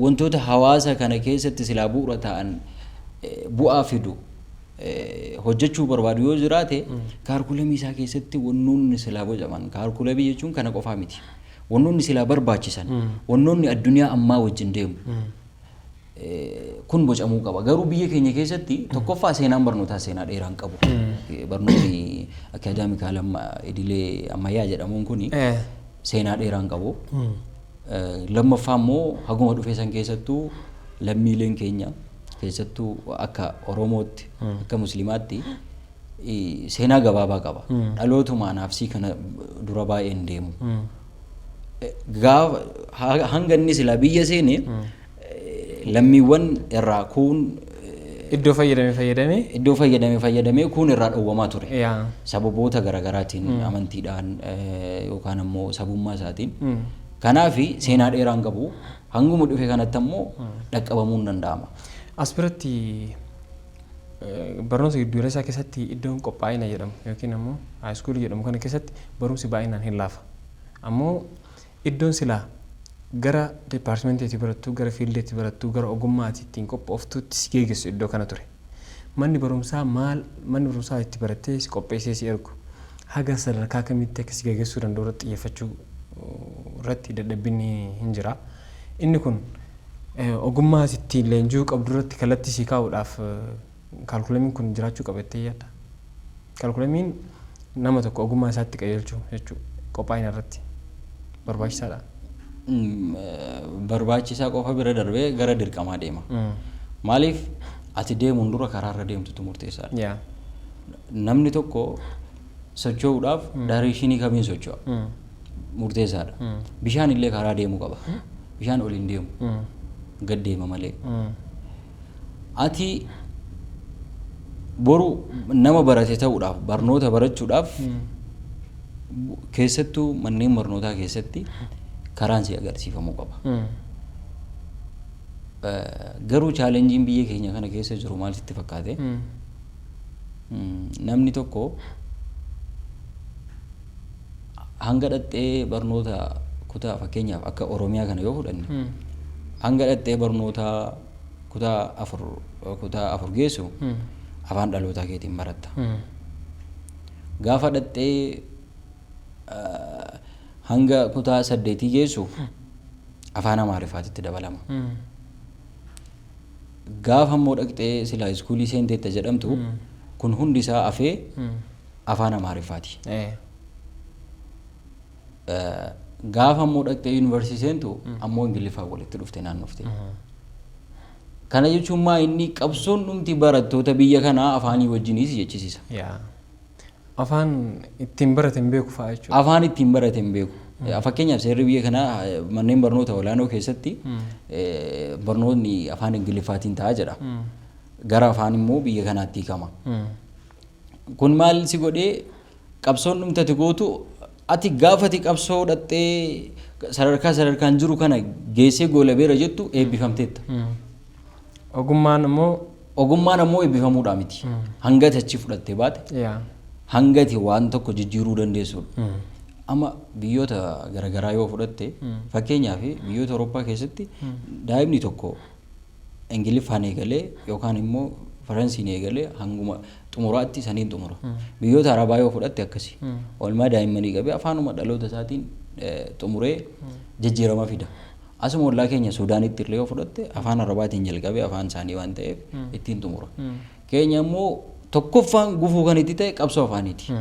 wantoota hawaasa kana keessatti silaa bu'uura ta'an bu'aa fidu hojjechuu barbaadu yoo jiraate, kaarkulamii isaa keessatti wannoonni silaa bocaman, kaarkulamii jechuun kana qofaa miti. Wannoonni silaa barbaachisan, wannoonni addunyaa ammaa wajjin deemu kun bocamuu qaba. Garuu biyya keenya keessatti tokkoffaa seenaan barnootaa seenaa dheeraa hin qabu. Barnoonni academical idilee ammayyaa jedhamuun kuni seenaa dheeraa hin qabu. Lammaffaa immoo haguma dhufe san keessattuu lammiileen keenya, keessattuu akka Oromootti, akka Musliimaatti seenaa gabaabaa qaba. Dhalootuma anaafsii kana dura baay'ee hin deemu. Gaafa hanga inni silaa biyya seene lammiiwwan irraa kuun Iddoo fayyadame fayyadame. Iddoo fayyadame fayyadamee kuun irraa dhowwamaa ture. Sababoota garaagaraatiin, amantiidhaan yookaan ammoo sabummaa isaatiin. Kanaafi seenaa dheeraa hin qabu. Hanguma dhufe kanatti ammoo dhaqqabamuu hin danda'ama. As biratti barnoota giddugaleessaa keessatti iddoon qophaa'ina jedhamu yookiin ammoo high schoolii jedhamu kana keessatti barumsi baay'inaan hin laafa. Ammoo iddoon silaa gara departmentiitti barattu, gara fieldiitti barattu, gara ogummaatti ittiin qophooftutti si geeggessu iddoo kana ture. Manni barumsaa maal, manni barumsaa itti barattee si qopheessee si ergu haga sadarkaa kamitti akka si geeggeessuu danda'u irratti xiyyeeffachuu irratti dadhabbinni hin jira. Inni kun ogummaa ittiin leenji'uu qabdu irratti kallattii si kaa'uudhaaf kaalkulamiin kun jiraachuu qaba jettee yaadda? Kaalkulamiin nama tokko ogummaa isaatti qajeelchuu jechuudha, qophaa'ina irratti barbaachisaadha. Barbaachisaa qofa bira darbee gara dirqamaa deema. Maaliif, ati deemuun dura karaarra deemtutu murteessaadha. Namni tokko socho'uudhaaf directionii kamiin socho'a? Murteessaadha. Bishaan illee karaa deemuu qaba. Bishaan ol hin deemu. Gad deema malee. Ati Boru nama barate ta'uudhaaf, barnoota barachuudhaaf, keessattuu manneen barnootaa keessatti karaan si agarsiifamuu qaba. Garuu challengeiin biyya keenya kana keessa jiru maal sitti fakkaate? Namni tokko hanga dhaxxee barnoota kutaa, fakkeenyaaf akka Oromiyaa kana yoo fudhanne, hanga dhaxxee barnoota kutaa 4 geessu afaan dhalootaa keetiin baratta. Gaafa dhaxxee hanga kutaa 8 geessu afaan Amaariffaatitti dabalama. Gaafa immoo dhaqxee silaa iskuulii seenteetta jedhamtu, kun hundi isaa afee afaan Amaariffaati. Gaafa immoo dhaqxee yuunivarsiitii seentu ammoo Ingiliffaan walitti dhufte naannofte. Kana jechuun maa inni qabsoon dhumti barattoota biyya kanaa afaanii wajjiniis jechisiisa. Yaa. Afaan ittiin barate hin beeku fa'a jechuudha. Afaan ittiin barate hin beeku. Fakkeenyaaf, seerri biyya kanaa manneen barnoota olaanoo keessatti barnoonni afaan Ingiliffaatiin ta'a jedha. Gara afaan immoo biyya kanaatti hiikama. Kun maal si godhee? Qabsoon dhumtati gootu, ati gaafati qabsoo dhaxxee sadarkaa sadarkaan jiru kana geessee goolabeera jettu, eebbifamteetta. Ogummaan immoo Ogummaan ammoo eebbifamuudhaa miti. Hangati achi fudhattee baate, hangati waan tokko jijjiiruu dandeessudha. Amma biyyoota garaagaraa yoo fudhatte, fakkeenyaaf biyyoota Awurooppaa keessatti daa'imni tokko Ingiliffaan eegalee yookaan immoo Faransiin eegalee hanguma xumuraatti saniin xumura. Biyyoota Arabaa yoo fudhatte akkasi. Oolmaa daa'immanii qabee afaanuma dhaloota isaatiin xumuree jijjiirama fida. Asuma ollaa keenya Suudaanitti illee yoo fudhatte, afaan Arabaatiin jalqabee afaan isaanii waan ta'eef ittiin xumura. Keenya immoo tokkoffaan gufuu kan itti ta'e qabsoo afaaniiti.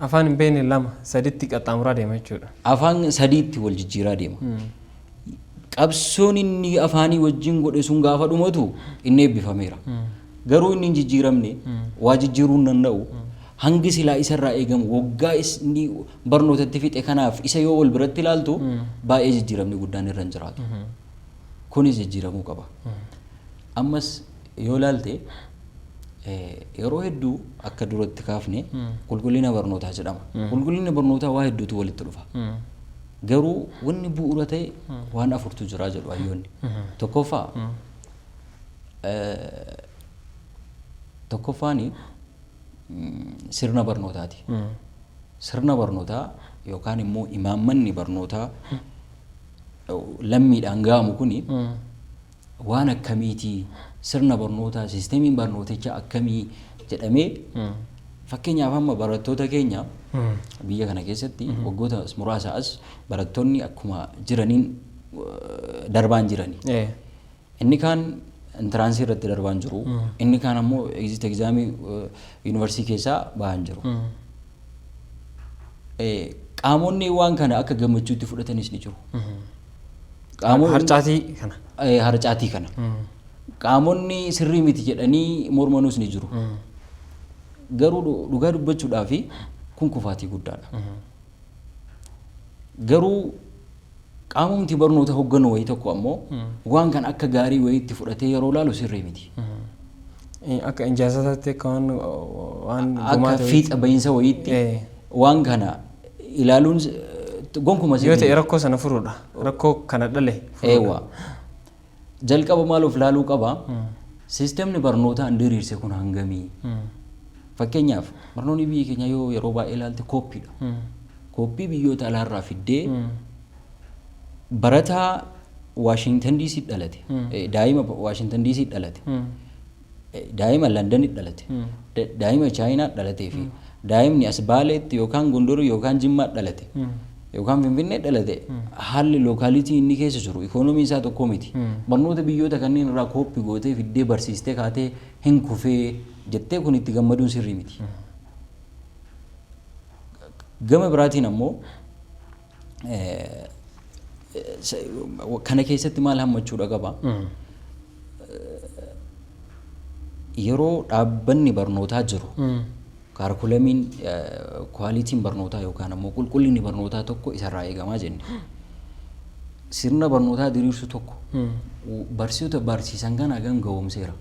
Afaan hin beekne lama saditti qaxxaamuraa deema jechuudha. Afaan sadiitti wal jijjiiraa deema. Qabsoon inni afaanii wajjin godhe sun gaafa dhumatu inni eebbifameera. Garuu inni hin jijjiiramne, waa jijjiiruu hin danda'u. Hangi silaa isarraa eegamu waggaa inni barnootatti fixe kanaaf isa yoo wal biratti ilaaltu, baay'ee jijjiiramni guddaan irra hin jiraatu. Kunis jijjiiramuu qaba. Ammas yoo ilaalte, yeroo hedduu akka duratti kaafne qulqullina barnootaa jedhama. Qulqullinni barnootaa waa hedduutu walitti dhufa. Garuu wanni bu'uura ta'e waan afurtu jira jedhu hayyoonni. Tokkoffaani sirna barnootaati. Sirna barnootaa yookaan immoo imaammanni barnootaa lammiidhaan ga'amu kuni waan akkamiiti, sirna barnootaa, siistemiin barnootichaa akkamii jedhamee, fakkeenyaaf amma barattoota keenya biyya kana keessatti waggoota muraasa as barattoonni akkuma jiraniin darbaan jirani. Inni kaan entrance irratti darbaan jiru, inni kaan ammoo exit examii yuunivarsiitii keessaa bahan jiru. Qaamonni waan kana akka gammachuutti fudhatanis ni jiru. Harcaatii kana. Harcaatii kana. Qaamonni sirrii miti jedhanii mormanus ni jiru. Garuu dhugaa dubbachuudhaaf kun kufaatii guddaadha. Garuu qaamumti barnoota hoogganu wayii tokko ammoo waan kan akka gaarii wayiitti fudhatee yeroo ilaalu sirrii miti. Akka injaazataatti, akka waan Akka fiixa bahiinsa wayiitti waan kana ilaaluun gonkuma Yoo ta'e rakkoo sana furuudha. Rakkoo kana dhale furuudha. Eewwa. Jalqaba maal of ilaaluu qaba? Siistemni barnootaa an diriirse kun hangamii? Fakkeenyaaf, barnoonni biyya keenya yoo yeroo baay'ee ilaalte kooppiidha. Kooppii biyyoota alaarraa fiddee barataa Waashingtan DC dhalate, daa'ima Waashingtan DC dhalate, daa'ima London dhalate, daa'ima Chaayinaa dhalatee fi daa'imni as Baaleetti yookaan Gondorii yookaan Jimmaa dhalate yookaan Finfinnee dhalate, haalli locality inni keessa jiru, ikoonomiin isaa tokko miti. Barnoota biyyoota kanneen irraa kooppii gootee fiddee barsiistee kaatee hin kufee jettee kun itti gammaduun sirrii miti. Gama biraatiin ammoo kana keessatti maal hammachuudha qaba? Yeroo dhaabbanni barnootaa jiru, curriculumiin, qualityn barnootaa yookaan ammoo qulqullinni barnootaa tokko isarraa eegamaa jenne. Sirna barnootaa diriirsu tokko barsiisota barsiisan kana hagam ga'oomseera?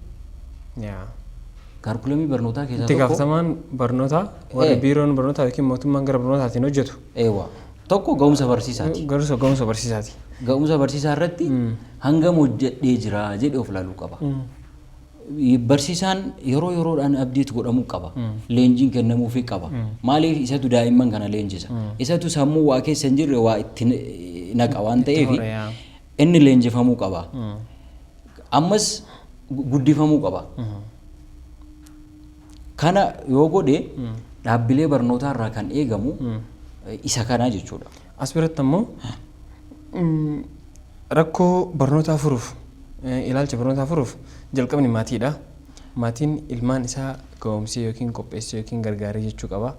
Kaarikulamii barnootaa keessaa Itti tokko gaafatamaan barnootaa warri biiroon barnootaa yookiin mootummaan gara barnootaatiin hojjetu eewwa tokko ga'umsa barsiisaati. Garuu ga'umsa barsiisaati. Ga'umsa barsiisaa irratti hangam hojjedhee jira jedhee of ilaaluu qaba. Barsiisaan yeroo yeroodhaan abdiitu godhamuu qaba. Leenjiin kennamuufii qaba. Maaliif isatu daa'imman kana leenjisa? Isatu sammuu waa keessa hin jirre waa itti naqa waan ta'eef hora, yaa. Inni leenjifamuu qaba. Ammas guddifamuu qaba. Kana yoo godhe dhaabbilee barnootaa irraa kan eegamu isa kana jechuudha. As biratti ammoo rakkoo barnootaa furuuf, ilaalcha barnootaa furuuf jalqabni maatiidha. Maatiin ilmaan isaa ga'oomsee yookiin qopheessee yookiin gargaaree jechuu qaba.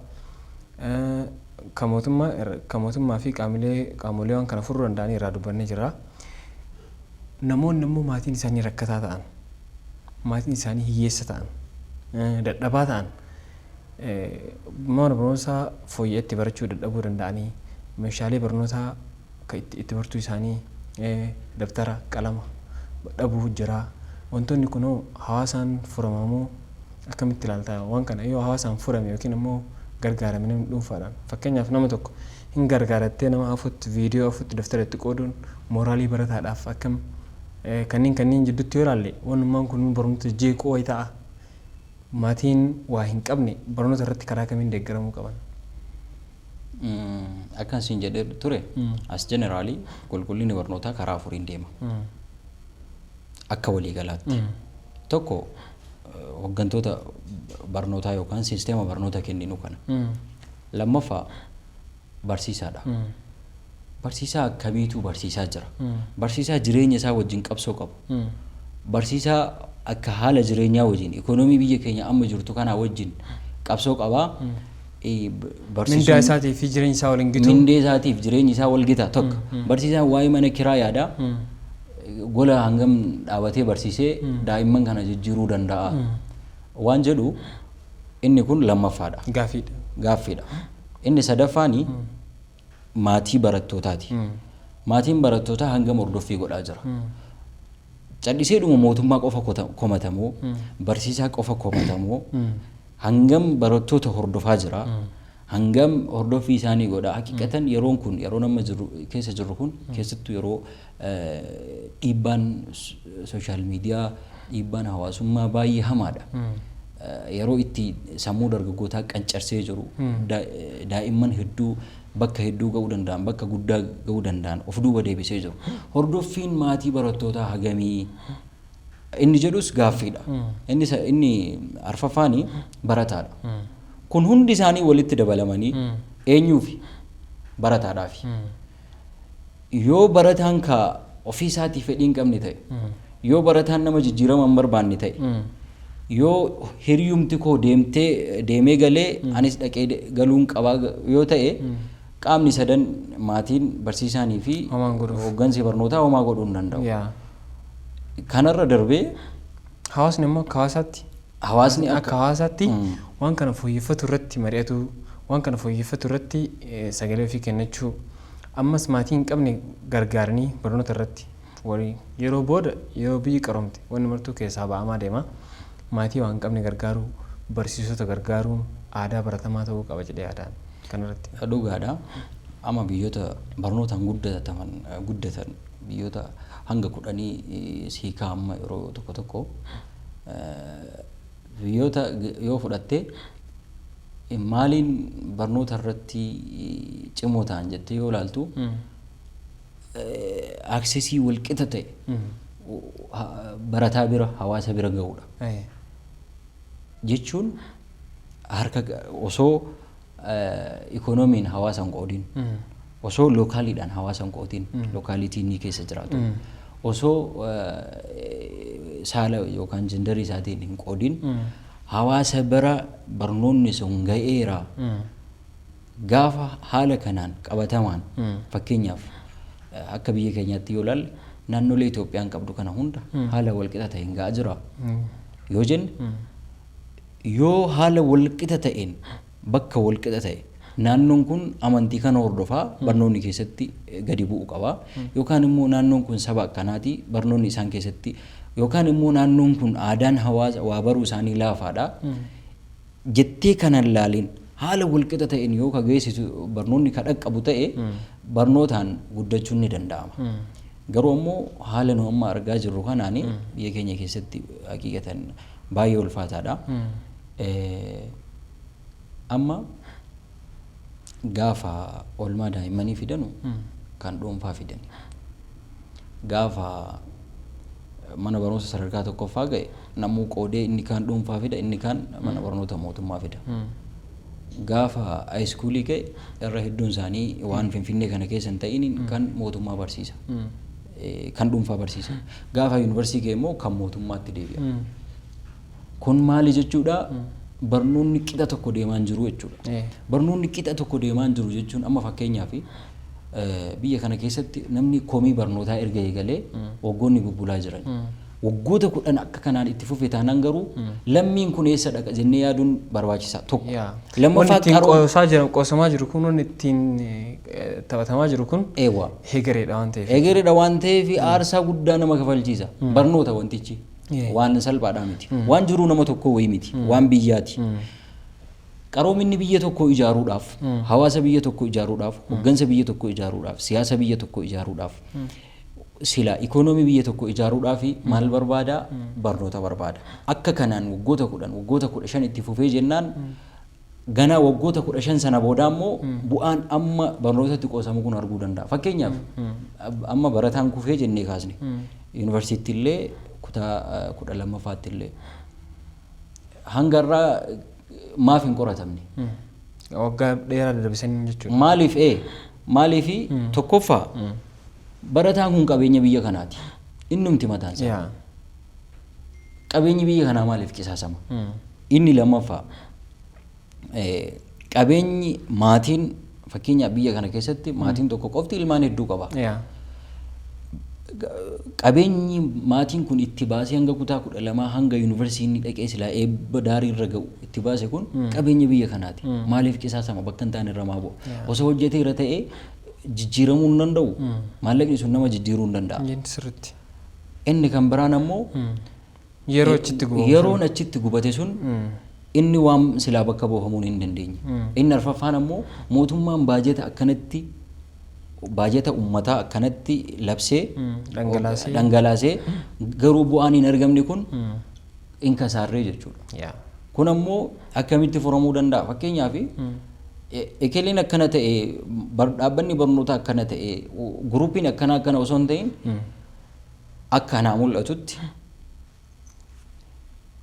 Kan mootummaa fi qaamolee waan kana furuu danda'anii irraa dubbannee jirra. Namoonni immoo maatiin isaanii rakkataa ta'an, maatiin isaanii hiyyeessa ta'an, dadhabaa ta'an, mana barumsaa fooyya'etti barachuu dadhabuu danda'anii, meeshaalee barnootaa kan itti bartuu isaanii, dabtara, qalama dhabuu jira. Wantoonni kunoo hawaasaan furamamuu akkamitti ilaalta? Waan kana yoo hawaasaan furame yookiin immoo gargaarame namni dhuunfaadhaan, fakkeenyaaf nama tokko hin gargaarattee nama afutti viidiyoo afutti daftara itti qooduun mooraalii barataadhaaf akkam? Kanneen jidduutti yoo ilaalle wannummaan kun barnoota jeequu wayi ta'a. Maatiin waa hin qabne barnoota irratti karaa kamiin deeggaramuu qaban? Akkan siin jedhee ture, as generally qulqullinni barnootaa karaa afuriin deema. Akka waliigalaatti. Tokko, hooggantoota barnootaa yookaan siisteema barnoota kenninu kana. Lammaffaa, barsiisaadha. Barsiisaa akkamiitu barsiisaa jira? Barsiisaa jireenya isaa wajjin qabsoo qabu. Barsiisaa akka haala jireenyaa wajjin, ikoonoomii biyya keenya amma jirtu kanaa wajjin qabsoo qabaa. Mindaa isaatii fi jireenya isaa waliin gitu. Mindee isaatiif jireenyi isaa wal gita tokko. Barsiisaan waa'ee mana kiraa yaadaa. Gola hangam dhaabatee barsiisee daa'imman kana jijjiiruu danda'a waan jedhu, inni kun lammaffaadha. Gaaffiidha. Gaaffiidha. Inni sadaffaani maatii barattootaati. Maatiin barattootaa hangam hordoffii godhaa jira? Callisee dhuma mootummaa qofa komatamoo, barsiisaa qofa komatamoo, hangam barattoota hordofaa jira? Hangam hordoffii isaanii godha? Haqiqatan yeroon kun, yeroo amma jirru keessa jirru kun, keessattuu yeroo dhiibbaan social media, dhiibbaan hawaasummaa baay'ee hamaadha. Yeroo itti sammuu dargaggootaa qancarsee jiru, daa'imman hedduu bakka hedduu ga'uu danda'an, bakka guddaa ga'uu danda'an of duuba deebisee jiru. Hordoffiin maatii barattootaa hagamii inni jedhus gaaffiidha. Inni arfaffaani barataadha. Kun hundi isaanii walitti dabalamanii eenyuufi? Barataadhaafi. Yoo barataan ka ofii isaatii fedhii hin qabne ta'e, yoo barataan nama jijjiirama hin barbaanne ta'e, yoo hiriyumti koo deemtee deemee galee anis dhaqee galuun qabaa yoo ta'e, qaamni sadan, maatiin, barsiisaanii fi Homaan godhuuf. hooggansi barnootaa homaa godhuu hin danda'u. Yaa. Kanarra darbee Hawaasni immoo akka hawaasaatti hawaasni akka hawaasaatti waan kana fooyyeffatu irratti mari'atu, waan kana fooyyeffatu irratti sagalee ofii kennachuu, ammas maatii hin qabne gargaaranii barnoota irratti walii yeroo booda, yeroo biyyi qaroomte wanni martuu keessaa ba'amaa deema. Maatii waan hin qabne gargaaruu, barsiisota gargaaruun aadaa baratamaa ta'uu qaba jedhee yaadaan kanarratti. Dhugaadha. Amma biyyoota barnootaan guddatan, biyyoota hanga 10 siikaa, amma yeroo tokko tokko biyyoota yoo fudhatte, maaliin barnoota irratti cimoo ta'an jettee yoo ilaaltu, access walqixa ta'e barataa bira, hawaasa bira ga'uudha. Jechuun harka osoo ikoonomiin hawaasa hin qoodin, osoo localiidhaan hawaasa hin qoodin, locality inni keessa jiraatu, osoo saala yookaan gender isaatiin hin qoodin, hawaasa bira barnoonni sun ga'eera. Gaafa haala kanaan qabatamaan, fakkeenyaaf akka biyya keenyaatti yoo ilaalle, naannolee Itoophiyaan qabdu kana hunda haala walqixa ta'een ga'aa jira yoo jenne, yoo haala walqixa ta'een bakka walqixa ta'e, naannoon kun amantii kana hordofaa, barnoonni keessatti gadi bu'u qaba, yookaan immoo naannoon kun saba akkanaati, barnoonni isaan keessatti Yookaan immoo naannoon kun aadaan hawaasa waa baruu isaanii laafaadha. Jettee kanan laalin haala walqixa ta'een yoo ka geessisu barnoonni ka dhaqqabu ta'e barnootaan guddachuun ni danda'ama. Garuu ammoo haala nu amma argaa jirru kanaani biyya keenya keessatti haqiiqatan baay'ee ulfaataadha. Amma gaafa oolmaa daa'immanii fidanu kan dhuunfaa fidani. Gaafa mana barumsa sadarkaa tokkoffaa ga'e namuu qoodee inni kaan dhuunfaa fida, inni kaan mana barnoota mootummaa fida. Gaafa haayiskuulii ga'e irra hedduun isaanii waan Finfinnee kana keessa hin ta'in kan mootummaa barsiisa. Kan dhuunfaa barsiisa. Gaafa yuunivarsiitii ga'e immoo kan mootummaatti deebi'a. Kun maali jechuudha? Barnoonni qixa tokko deemaa hin jiru jechuudha. Barnoonni qixa tokko deemaa hin jiru jechuun amma fakkeenyaaf biyya kana keessatti namni komii barnootaa erga eegalee waggoonni bubbulaa jiran. Waggoota 10 akka kanaan itti fufe taanaan garuu lammiin kun eessa dhaqa jennee yaaduun barbaachisaa tokko. Lammaffaa ittiin jiran qoosamaa jiru kun wanni ittiin taphatamaa jiru kun eewwa hegereedha waan ta'eef. Hegereedha waan ta'eef aarsaa guddaa nama kafalchiisa. Barnoota wantichi waan salphaadhaa miti. Waan jiruu nama tokko wayii miti. Waan biyyaati. Qaroominni biyya tokko ijaaruudhaaf, hawaasa biyya tokko ijaaruudhaaf, hoggansa biyya tokko ijaaruudhaaf, siyaasa biyya tokko ijaaruudhaaf, sila ikoonoomii biyya tokko ijaaruudhaaf maal barbaada? Barnoota barbaada. Akka kanaan waggoota 10, waggoota 15 itti fufee jennaan ganaa waggoota 15 sana booda ammoo bu'aan amma barnootatti qoosamu kun arguu danda'a. Fakkeenyaaf amma barataan kufee jennee kaasne yuunivarsiitii illee kutaa 12ffaatti illee hanga irraa maaf hin qoratamne? Waggaa dheeraa daddarbisanii jechuudha. Maaliif maaliif tokkoffaa barataan kun qabeenya biyya kanaati. Innumti mataan isaa. Qabeenyi biyya kanaa maaliif qisaasama? Inni lammaffaa qabeenyi maatiin fakkeenyaaf biyya kana keessatti maatiin tokko qofti ilmaan hedduu qaba. Qabeenyi maatiin kun itti baasee hanga kutaa 12 hanga yuunivarsiitii dhaqee silaa eebba daarii irra ga'u itti baase kun qabeenya biyya kanaati. Maaliif qisaasama bakka hin taane irra maa bu'a? Osoo hojjetee irra ta'ee jijjiiramuu hin danda'u. Maallaqni sun nama jijjiiruu hin danda'a. Inni kan biraan ammoo yeroo achitti gubate yeroon achitti gubate sun inni waan silaa bakka buufamuu hin dandeenye. Inni arfaffaan ammoo mootummaan baajeta akkanatti baajeta uummataa akkanatti labsee dhangalaasee garuu bu'aan hin argamne kun hin kasaarree jechuudha. Kun ammoo akkamitti furamuu danda'a? Fakkeenyaaf ekeleen akkana ta'e, dhaabbanni barnootaa akkana ta'e, guruupiin akkana akkana osoo hin ta'in akka naa mul'atutti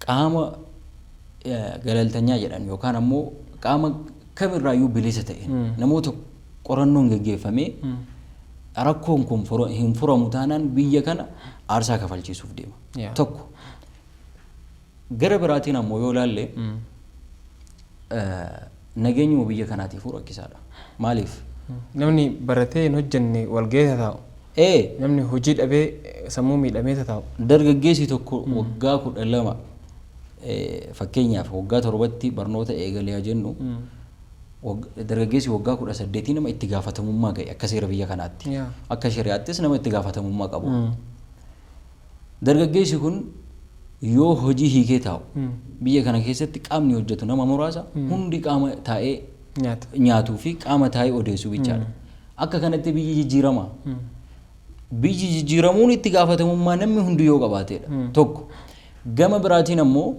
qaama galaltanyaa jedhan yookaan ammoo qaama kamirraayyuu bilisa ta'e namoota qorannoon geggeeffamee rakkoon kun hin furamu taanaan biyya kana aarsaa kafalchiisuuf deema. Tokko. Gara biraatiin ammoo yoo ilaalle nageenyuma biyya kanaatiif rakkisaadha. Maaliif? Namni baratee hin hojjenne walgahee taa'u. Namni hojii dhabee sammuu miidhamee taa'u. Dargaggeessi tokko waggaa 12 fakkeenyaaf waggaa 7tti barnoota eegalee haa jennu dargaggeessi waggaa 18 nama itti gaafatamummaa ga'e akka seera biyya kanaatti. Akka shari'aattis nama itti gaafatamummaa qabu. Dargaggeessi kun yoo hojii hiikee taa'u biyya kana keessatti qaamni hojjetu nama muraasa hundi qaama taa'ee nyaatuu fi qaama taa'ee odeessu bichaadha. Akka kanatti biyyi jijjiirama. Biyyi jijjiiramuun itti gaafatamummaa namni hundi yoo qabaateedha. Tokko. Gama biraatiin ammoo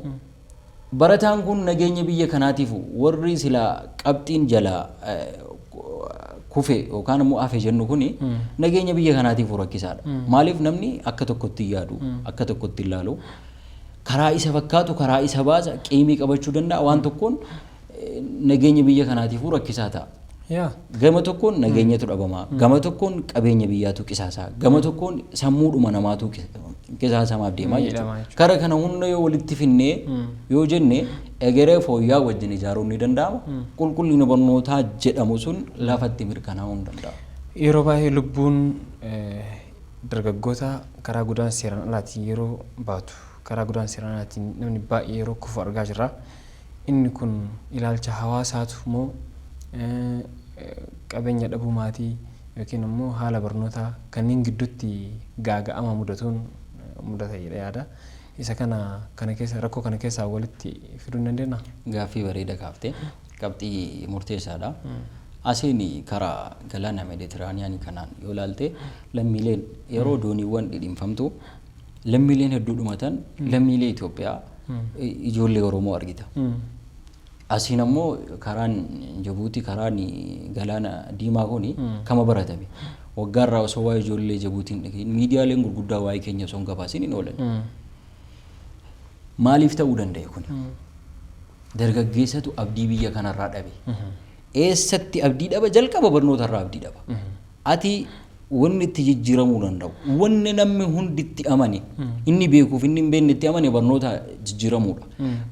barataan kun nageenya biyya kanaatiif warri silaa qabxiin jalaa kufe yookaan immoo hafe jennu kuni nageenya biyya kanaatiif rakkisaadha. Maaliif namni akka tokkotti yaadu, akka tokkotti ilaalu, karaa isa fakkaatu karaa isa baasa qiimii qabachuu danda'a waan tokkoon nageenya biyya kanaatiif rakkisaa ta'a. Gama tokkoon nageenyatu dhabama, gama tokkoon qabeenya biyyaatu qisaasaa, gama tokkoon sammuudhuma namaatu qisaasamaaf deemaa jechuudha. Kara kana hunda yoo walitti finnee yoo jenne egeree fooyyaa wajjin ijaaruun ni danda'ama. Qulqullina barnootaa jedhamu sun lafatti mirkanaa'uu hin danda'a. Yeroo baay'ee lubbuun dargaggoota karaa gudaan seeraan alaatiin yeroo baatu, karaa gudaan seeraan alaatiin namni baay'ee yeroo kufu argaa jirra. Inni kun ilaalcha hawaasaatu moo qabeenya dhabuu maatii yookiin immoo haala barnootaa kanneen gidduutti gaaga'ama mudatuun mudata jedhee yaada. Isa kana keessa rakkoo kana keessaa walitti fiduu hin dandeenya? Gaaffii bareeda kaaftee, qabxii murteessaadha. Asiin karaa galaana Meeditiraaniyaanii kanaan yoo ilaalte, lammiileen yeroo dooniiwwan dhidhiimfamtu lammiileen hedduu dhumatan, lammiilee Itoophiyaa, ijoollee Oromoo argita. Asiin ammoo karaan Jabuutii, karaan galaana diimaa kuni kama baratame. Waggaarraa osoo waa'ee ijoollee Jabuutiin dhagahin, miidiyaaleen gurguddaa waa'ee keenya osoo hin gabaasin hin oolan. Maaliif ta'uu danda'e kun? Dargaggeessatu abdii biyya kanarraa dhabe. Eessatti abdii dhaba? Jalqaba barnootarraa abdii dhaba. Ati wanni itti jijjiiramuu danda'u, wanni namni hundi itti amane, inni beekuuf inni hin beekne itti amane, barnoota jijjiiramuudha.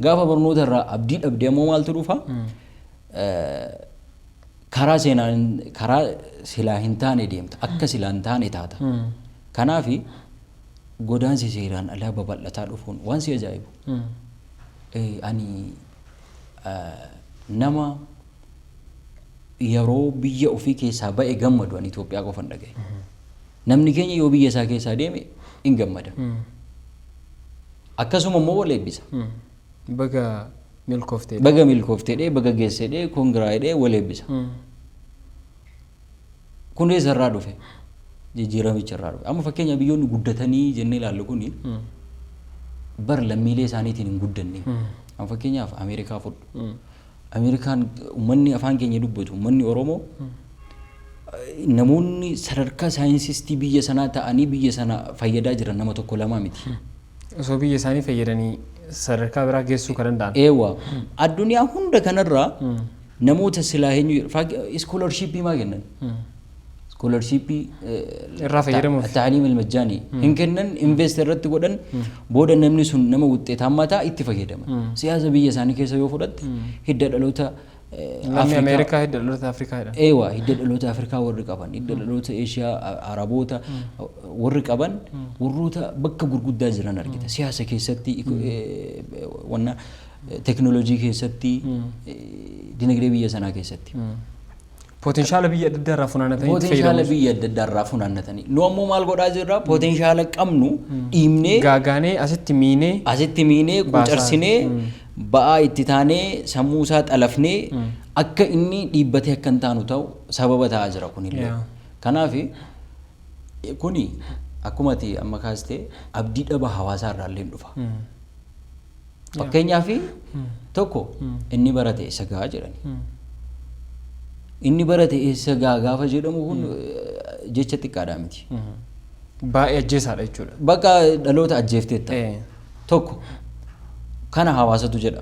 Gaafa barnoota irraa abdii dhabde ammoo maaltu dhufa? Karaa seenaan karaa silaa hin taane deemta, akka silaa hin taane taata. Kanaafi godaansi seeraan alaa babal'ataa dhufuun waan si ajaa'ibu. Ani nama yeroo biyya ofii keessaa ba'e gammadu ani Itoophiyaa qofan dhagaye. Namni keenya yoo biyya isaa keessaa deeme hin gammada. Akkasuma immoo wal eebbisa. Baga milkooftee. Baga milkoofteedhee, baga geesseedhee, congra jedhee wal eebbisa. Kun eessarraa dhufe? Jijjiiramicha irraa dhufe. Amma fakkeenya biyyoonni guddatanii jennee ilaallu kuni bar lammiilee isaaniitiin hin guddanne. Amma fakkeenyaaf Ameerikaa fudhu. Ameerikaan uummanni afaan keenya dubbatu, uummanni Oromoo, namoonni sadarkaa scientistii biyya sanaa ta'anii biyya sana fayyadaa jiran nama tokko lama miti. Osoo biyya isaanii fayyadanii sadarkaa biraa geessuu kan danda'an. Eewwa. Addunyaa hunda kanarraa namoota silaa eenyu scholarshipii maa kennan? Scholarshipii Irraa fayyadamuuf. التعليم المجاني hin kennan, invest irratti godhan, booda namni sun nama wuxxeetammaa ta'a, itti fayyadaman. Siyaasa biyya isaanii keessa yoo fudhatte, hidda dhaloota Lammii Ameerikaa hidda dhaloota Afrikaa jedhan. Eewa, hidda dhaloota Afrikaa warri qaban, hidda dhaloota Eeshiyaa, Araboota warri qaban, warroota bakka gurguddaa jiran argita. Siyaasa keessatti, wanna teknoolojii keessatti, dinagdee biyya sanaa keessatti. Potential biyya adda addaa irraa funaannatanii itti Potential fayyadamu. biyya adda addaa irraa funaannatanii. Nu ammoo maal godhaa jirra? Potential qabnu dhiibnee Gaagaanee asitti miinee asitti miinee baasaa. Quucarsinee, ba'aa itti taanee, sammuu isaa xalafnee, akka inni dhiibbatee akka hin taanu ta'u sababa ta'aa jira kunillee. Kanaaf kuni akkuma ati amma kaastee abdii dhaba hawaasaa irraa illee dhufa. Fakkeenyaaf tokko inni barate eessa gahaa jedhani. Inni barate eessa gahaa gaafa jedhamu kun jecha xiqqaadhaa miti. Baay'ee ajjeesaadha jechuudha. Bakka dhaloota ajjeefteetta. Tokko kana hawaasatu jedha.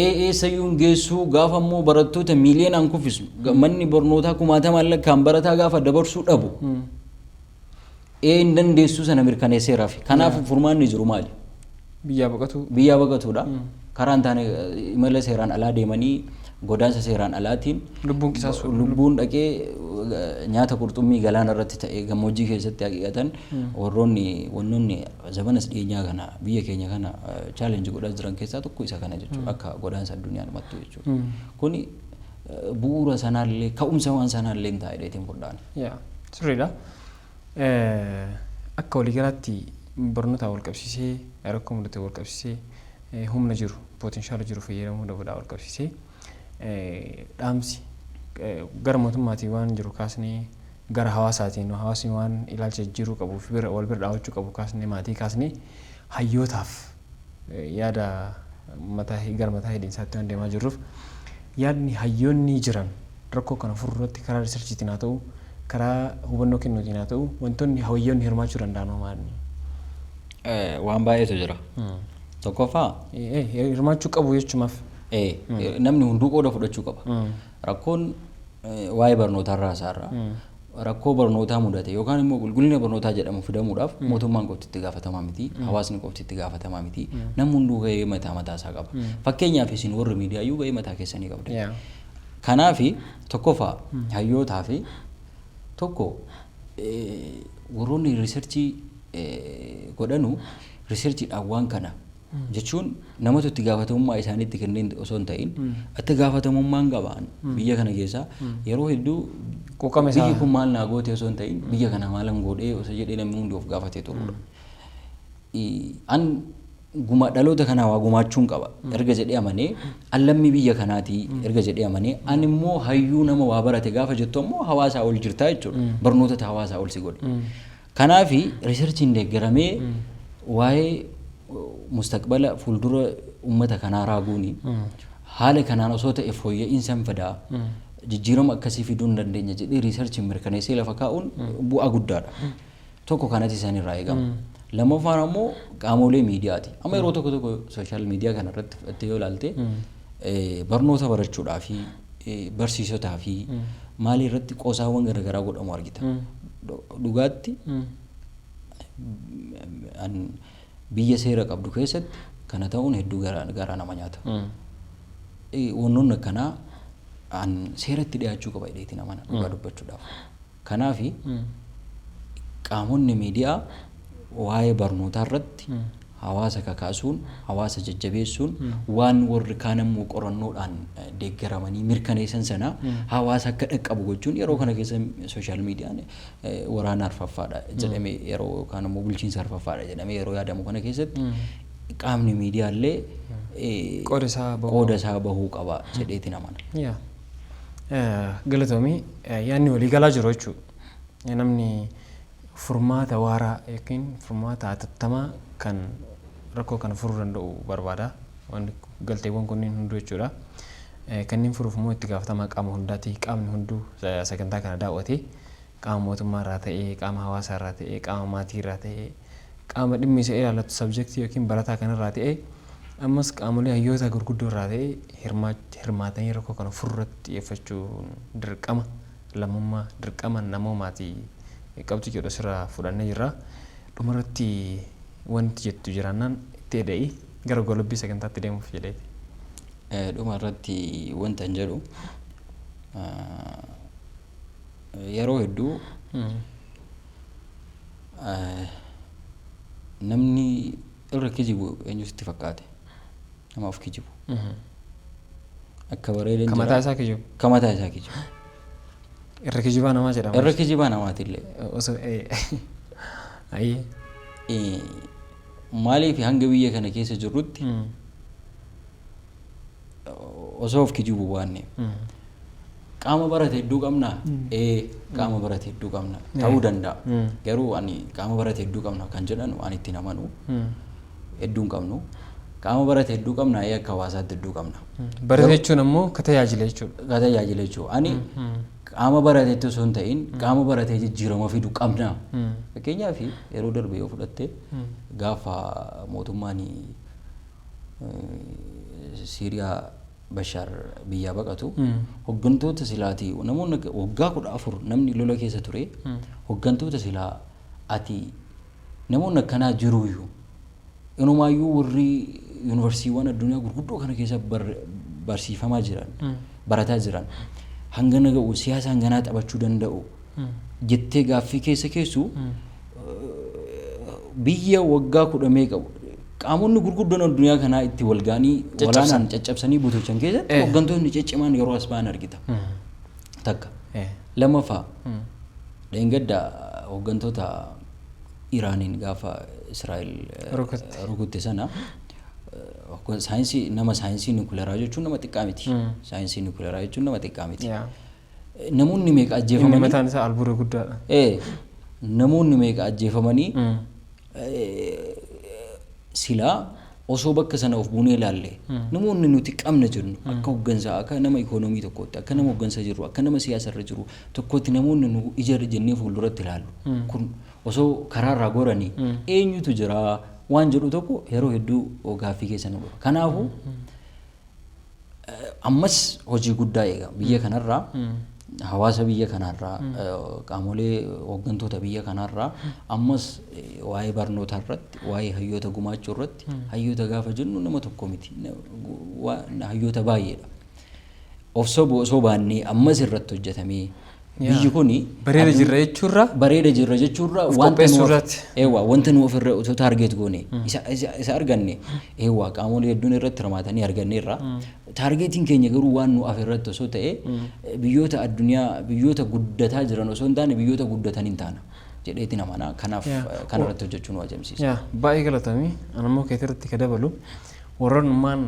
Eessayyuu hin geessuu gaafa immoo barattoota miiliyoonaan kuffisu, manni barnootaa kumaatamaan lakkaan barataa gaafa dabarsuu dhabu, hin dandeessuu sana mirkaneesseeraaf. Kanaaf furmaanni jiru maali? Biyyaa baqatu. Biyyaa baqatuudha. Karaa hin taane imala seeraan alaa deemanii, godaansa seeraan alaatiin Lubbuun qisaasuu. Lubbuun dhaqee nyaata qurxummii galaana irratti ta'e gammoojjii keessatti haqiiqatan warroonni wannoonni zabanas dhiyeenyaa kana biyya keenya kana challenge godhaa jiran keessaa tokko isa kana jechuudha, akka godaansa addunyaan mattu jechuudha. Kuni bu'uura sanaallee ka'umsa waan sanaallee hin taa'e dheetiin fudhaan. Yaa, sirriidha. Akka waliigalaatti barnoota wal qabsiisee, rakkoo mudate wal qabsiisee, humna jiru, potential jiru fayyadamuu dhabuudhaan wal qabsiisee, dhaamsi gara mootummaatiin waan jiru kaasnee, gara hawaasaatiin hawaasni waan ilaalcha jijjiiruu qabuu fi bira wal bira dhaabachuu qabu kaasnee, maatii kaasnee, hayyootaaf yaada mataa gara mataa hidhiinsaatti waan deemaa jirruuf, yaadni hayyoonni jiran rakkoo kana furuu irratti karaa researchiitiin haa ta'u, karaa hubannoo kennuutiin haa ta'u, wantoonni hayyoonni hirmaachuu danda'an hoo maali? Waan baay'eetu jira. Tokkoffaa Hirmaachuu qabu jechumaaf. Namni hunduu qooda fudhachuu qaba. Rakkoon waa'ee barnootaa irraa isaarraa rakkoo barnootaa mudate yookaan immoo qulqullina barnootaa jedhamu fidamuudhaaf mootummaan qofti itti gaafatamaa miti, hawaasni qofti itti gaafatamaa miti, namni hunduu gahee mataa mataa isaa qaba. Fakkeenyaaf isin warri miidiyaayyuu gahee mataa keessanii qabdu. Kanaafi tokkoffaa hayyootaa fi tokko warroonni researchii godhanu, researchiidhaan waan kana jechuun namatu itti gaafatamummaa isaaniitti kenneen osoo hin ta'in, itti gaafatamummaan qabaan biyya kana keessa yeroo hedduu Quuqama isaa. Biyyi kun maal naa goote osoo hin ta'in, biyya kana maalan godhee osoo jedhee namni hundi of gaafatee turudha. An guma dhaloota kanaa waa gumaachuun qaba erga jedhee amanee, an lammii biyya kanaatii erga jedhee amanee, an immoo hayyuu nama waa barate gaafa jettu ammoo hawaasaa ol jirtaa jechuudha. Barnootatu hawaasaa ol si godhe. Kanaafi researchiin deeggaramee waa'ee mustaqbala fuuldura uummata kanaa raaguuni haala kanaan osoo ta'e fooyya'insa hin fidaa, jijjiirama akkasii fiduu hin dandeenya jedhee researchiin mirkaneessee lafa kaa'uun bu'aa guddaadha. Tokko kanatti isaan irraa eegama. Lammaffaan ammoo qaamolee miidiyaati. Amma yeroo tokko tokko social media kana irratti fudhattee yoo ilaalte, barnoota barachuudhaa fi barsiisotaa fi maalii irratti qoosaawwan garaagaraa godhamu argita. Dhugaatti biyya seera qabdu keessatti kana ta'uun hedduu garaa nama nyaata. Wannoonni akkanaa an seeratti dhiyaachuu qaba jedheetiin amana dhugaa dubbachuudhaaf. Kanaafi qaamonni miidiyaa waa'ee barnootaa irratti hawaasa kakaasuun, hawaasa jajjabeessuun, waan warri kaan ammoo qorannoodhaan deeggaramanii mirkaneessan sana hawaasa akka dhaqqabu gochuun, yeroo kana keessa social mediaan waraana arfaffaadha jedhamee yeroo yookaan ammoo bulchiinsa arfaffaadha jedhamee yeroo yaadamu kana keessatti qaamni miidiyaa illee qooda isaa bahuu qooda isaa bahuu qaba jedheetiin amana. Yaa. Galatoomii, yaadni waliigalaa jiru jechuudha. Namni furmaata waaraa yookiin furmaata hatattamaa kan rakkoo kana furuu danda'u barbaada. Wanti galteewwan kunneen hunduu jechuudha. Kanneen furuuf immoo itti gaafatamaa qaama hundaati. Qaamni hunduu sagantaa kana daawwatee, qaama mootummaa irraa ta'ee, qaama hawaasaa irraa ta'ee, qaama maatii irraa ta'ee, qaama dhimmi isa ilaallatu subjectii yookiin barataa kanarraa ta'ee, ammas qaamolee hayyoota gurguddoo irraa ta'ee hirmaatanii rakkoo kana furuu irratti xiyyeeffachuun dirqama lammummaa, dirqama namoomaati qabxii jedhu asirraa fudhannee jirra. Dhumarratti wanti jettu jiraannaan itti eda'ii gara golobbii sagantaatti deemuuf jedheeti. Dhuma irratti wanta hin jedhu, yeroo hedduu namni irra kijibu eenyu sitti fakkaate? Nama of kijibu. Akka bareedan Ka mataa isaa kijibu. Ka mataa isaa kijibu. Irra kijibaa namaa jedhama. Irra kijibaa namaatillee. Osoo ayyee. Maaliif hanga biyya kana keessa jirrutti osoo of kijibu baanne, qaama barate hedduu qabna, ee, qaama barate hedduu qabna ta'uu danda'a, garuu ani qaama barate hedduu qabna kan jedhan waan ittiin amanu hedduu hin qabnu. Qaama barate hedduu qabna, ee, akka hawaasaatti hedduu qabna. Barate jechuun ammoo ka tajaajila jechuudha. Ka tajaajila jechuudha. Ani qaama baratetti osoo hin ta'in qaama baratee jijjiirama fidu qabna. Fakkeenyaaf yeroo darbe yoo fudhatte, gaafa mootummaan Siiriyaa Bashaar biyyaa baqatu, hooggantoota silaatii namoonni waggaa 14 namni lola keessa ture, hooggantoota silaa ati namoonni akkanaa jiruyyuu, inumaayyuu warri yuunivarsiiwwan addunyaa gurguddoo kana keessa barsiifamaa jiran, barataa jiran, hangana ga'u siyaasa hanganaa taphachuu danda'u jettee gaaffii keessa keessu, biyya waggaa kudha meeqa qaamonni gurguddoon addunyaa kanaa itti wal ga'anii waraanaan caccabsanii butochan keessatti hooggantoonni ciccimaan yeroo as ba'an argita. Takka. Lammaffaa, dheengadda hooggantoota Iraaniin gaafa Israa'el rukutte sana, saayinsii nama saayinsii niwukileeraa jechuun nama xiqqaa miti. Saayinsii niwukileeraa jechuun nama xiqqaa miti. Namoonni meeqa Inni ajjeefamanii? Mataan isaa albuuda guddaadha. Namoonni meeqa ajjeefamanii? Silaa osoo bakka sana of buunee ilaalle, namoonni nuti qabna jennu akka hooggansaa, akka nama ikoonoomii tokkootti, akka nama hooggansa jiru, akka nama siyaasa irra jiru tokkootti, namoonni nu ija jennee fuulduratti ilaallu kun osoo karaarraa goranii eenyutu jira waan jedhu tokko yeroo hedduu gaaffii keessa nu dhufa. Kanaafuu ammas hojii guddaa eega biyya kanarraa, hawaasa biyya kanarraa, qaamolee hooggantoota biyya kanarraa. Ammas waa'ee barnootaa irratti, waa'ee hayyoota gumaachuu irratti, hayyoota gaafa jennu nama tokko miti, hayyoota baay'eedha. Of sobu osoo baannee ammas irratti hojjetamee biyyi kuni Bareeda jirra jechuurra bareeda jirra jechuurra of wanta nu qopheessuu irratti. Eewwa, wanta nu ofirra osoo target goone isa arganne, eewwa, qaamolee hedduun irratti hirmaatanii arganneerra. Targetiin keenya garuu waan nu ofirratti osoo ta'e, biyyoota addunyaa, biyyoota guddataa jiran osoo hin taane biyyoota guddatan hin taana. Jedheetiin amana. Kanaaf kana irratti hojjechuun nu ajamsiisa. Yaa, baay'ee galatamii. Ani immoo keetirratti ka dabalu, warroonnummaan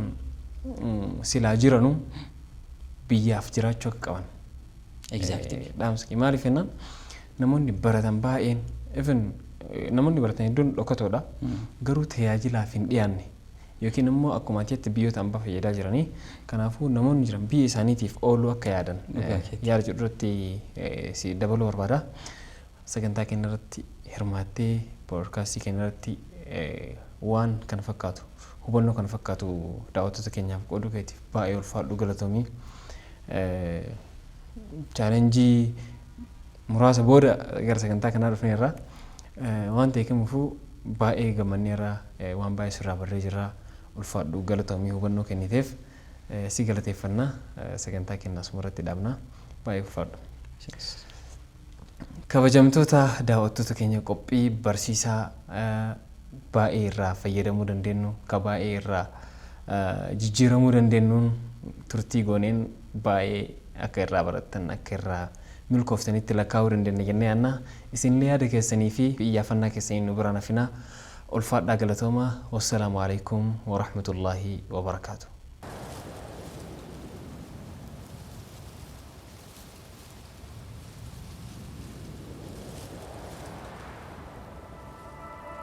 silaa jiranu biyyaaf jiraachuu akka qaban. Dhaamsa kee maaliif jennaan, namoonni baratan baay'een, even namoonni baratan hedduun dhokatoodha. Garuu tajaajilaaf hin dhiyaanne yookiin immoo akkuma ati jette biyyoota ambaa fayyadaa jiranii. Kanaafuu namoonni jiran biyya isaaniitiif ooluu akka yaadan yaada jedhu irratti si dabaluu barbaada. Sagantaa keenya irratti hirmaattee, poodkaastii keenya irratti waan kana fakkaatu, hubannoo kana fakkaatu daawwattoota keenyaaf qooduu keetiif baay'ee ulfaadhu, galatoomii. Challenge muraasa booda gara sagantaa kanaa dhufneerra. Waan ta'e kamiifuu baay'ee gammanneerra, waan baay'ee sirraa barree jirra. Ulfaadhu, galatoomii, hubannoo kenniteef si galateeffanna. Sagantaa keenya asuma irratti dhaabna. Baay'ee ulfaadhu. Kabajamtoota daawwattoota keenya, qophii barsiisaa baay'ee irraa fayyadamuu dandeenyu, ka baay'ee irraa jijjiiramuu dandeenyuun turtii gooneen baay'ee akka irraa barattan, akka irraa milkooftanitti lakkaa'uu dandeenya jennee yaadna. Isinillee yaada keessanii fi iyyaafannaa keessanii nu biraan hafinaa. Ulfaadhaa, galatoomaa. Wassalaamu alaikum warahmatullaahi wabarakaatu.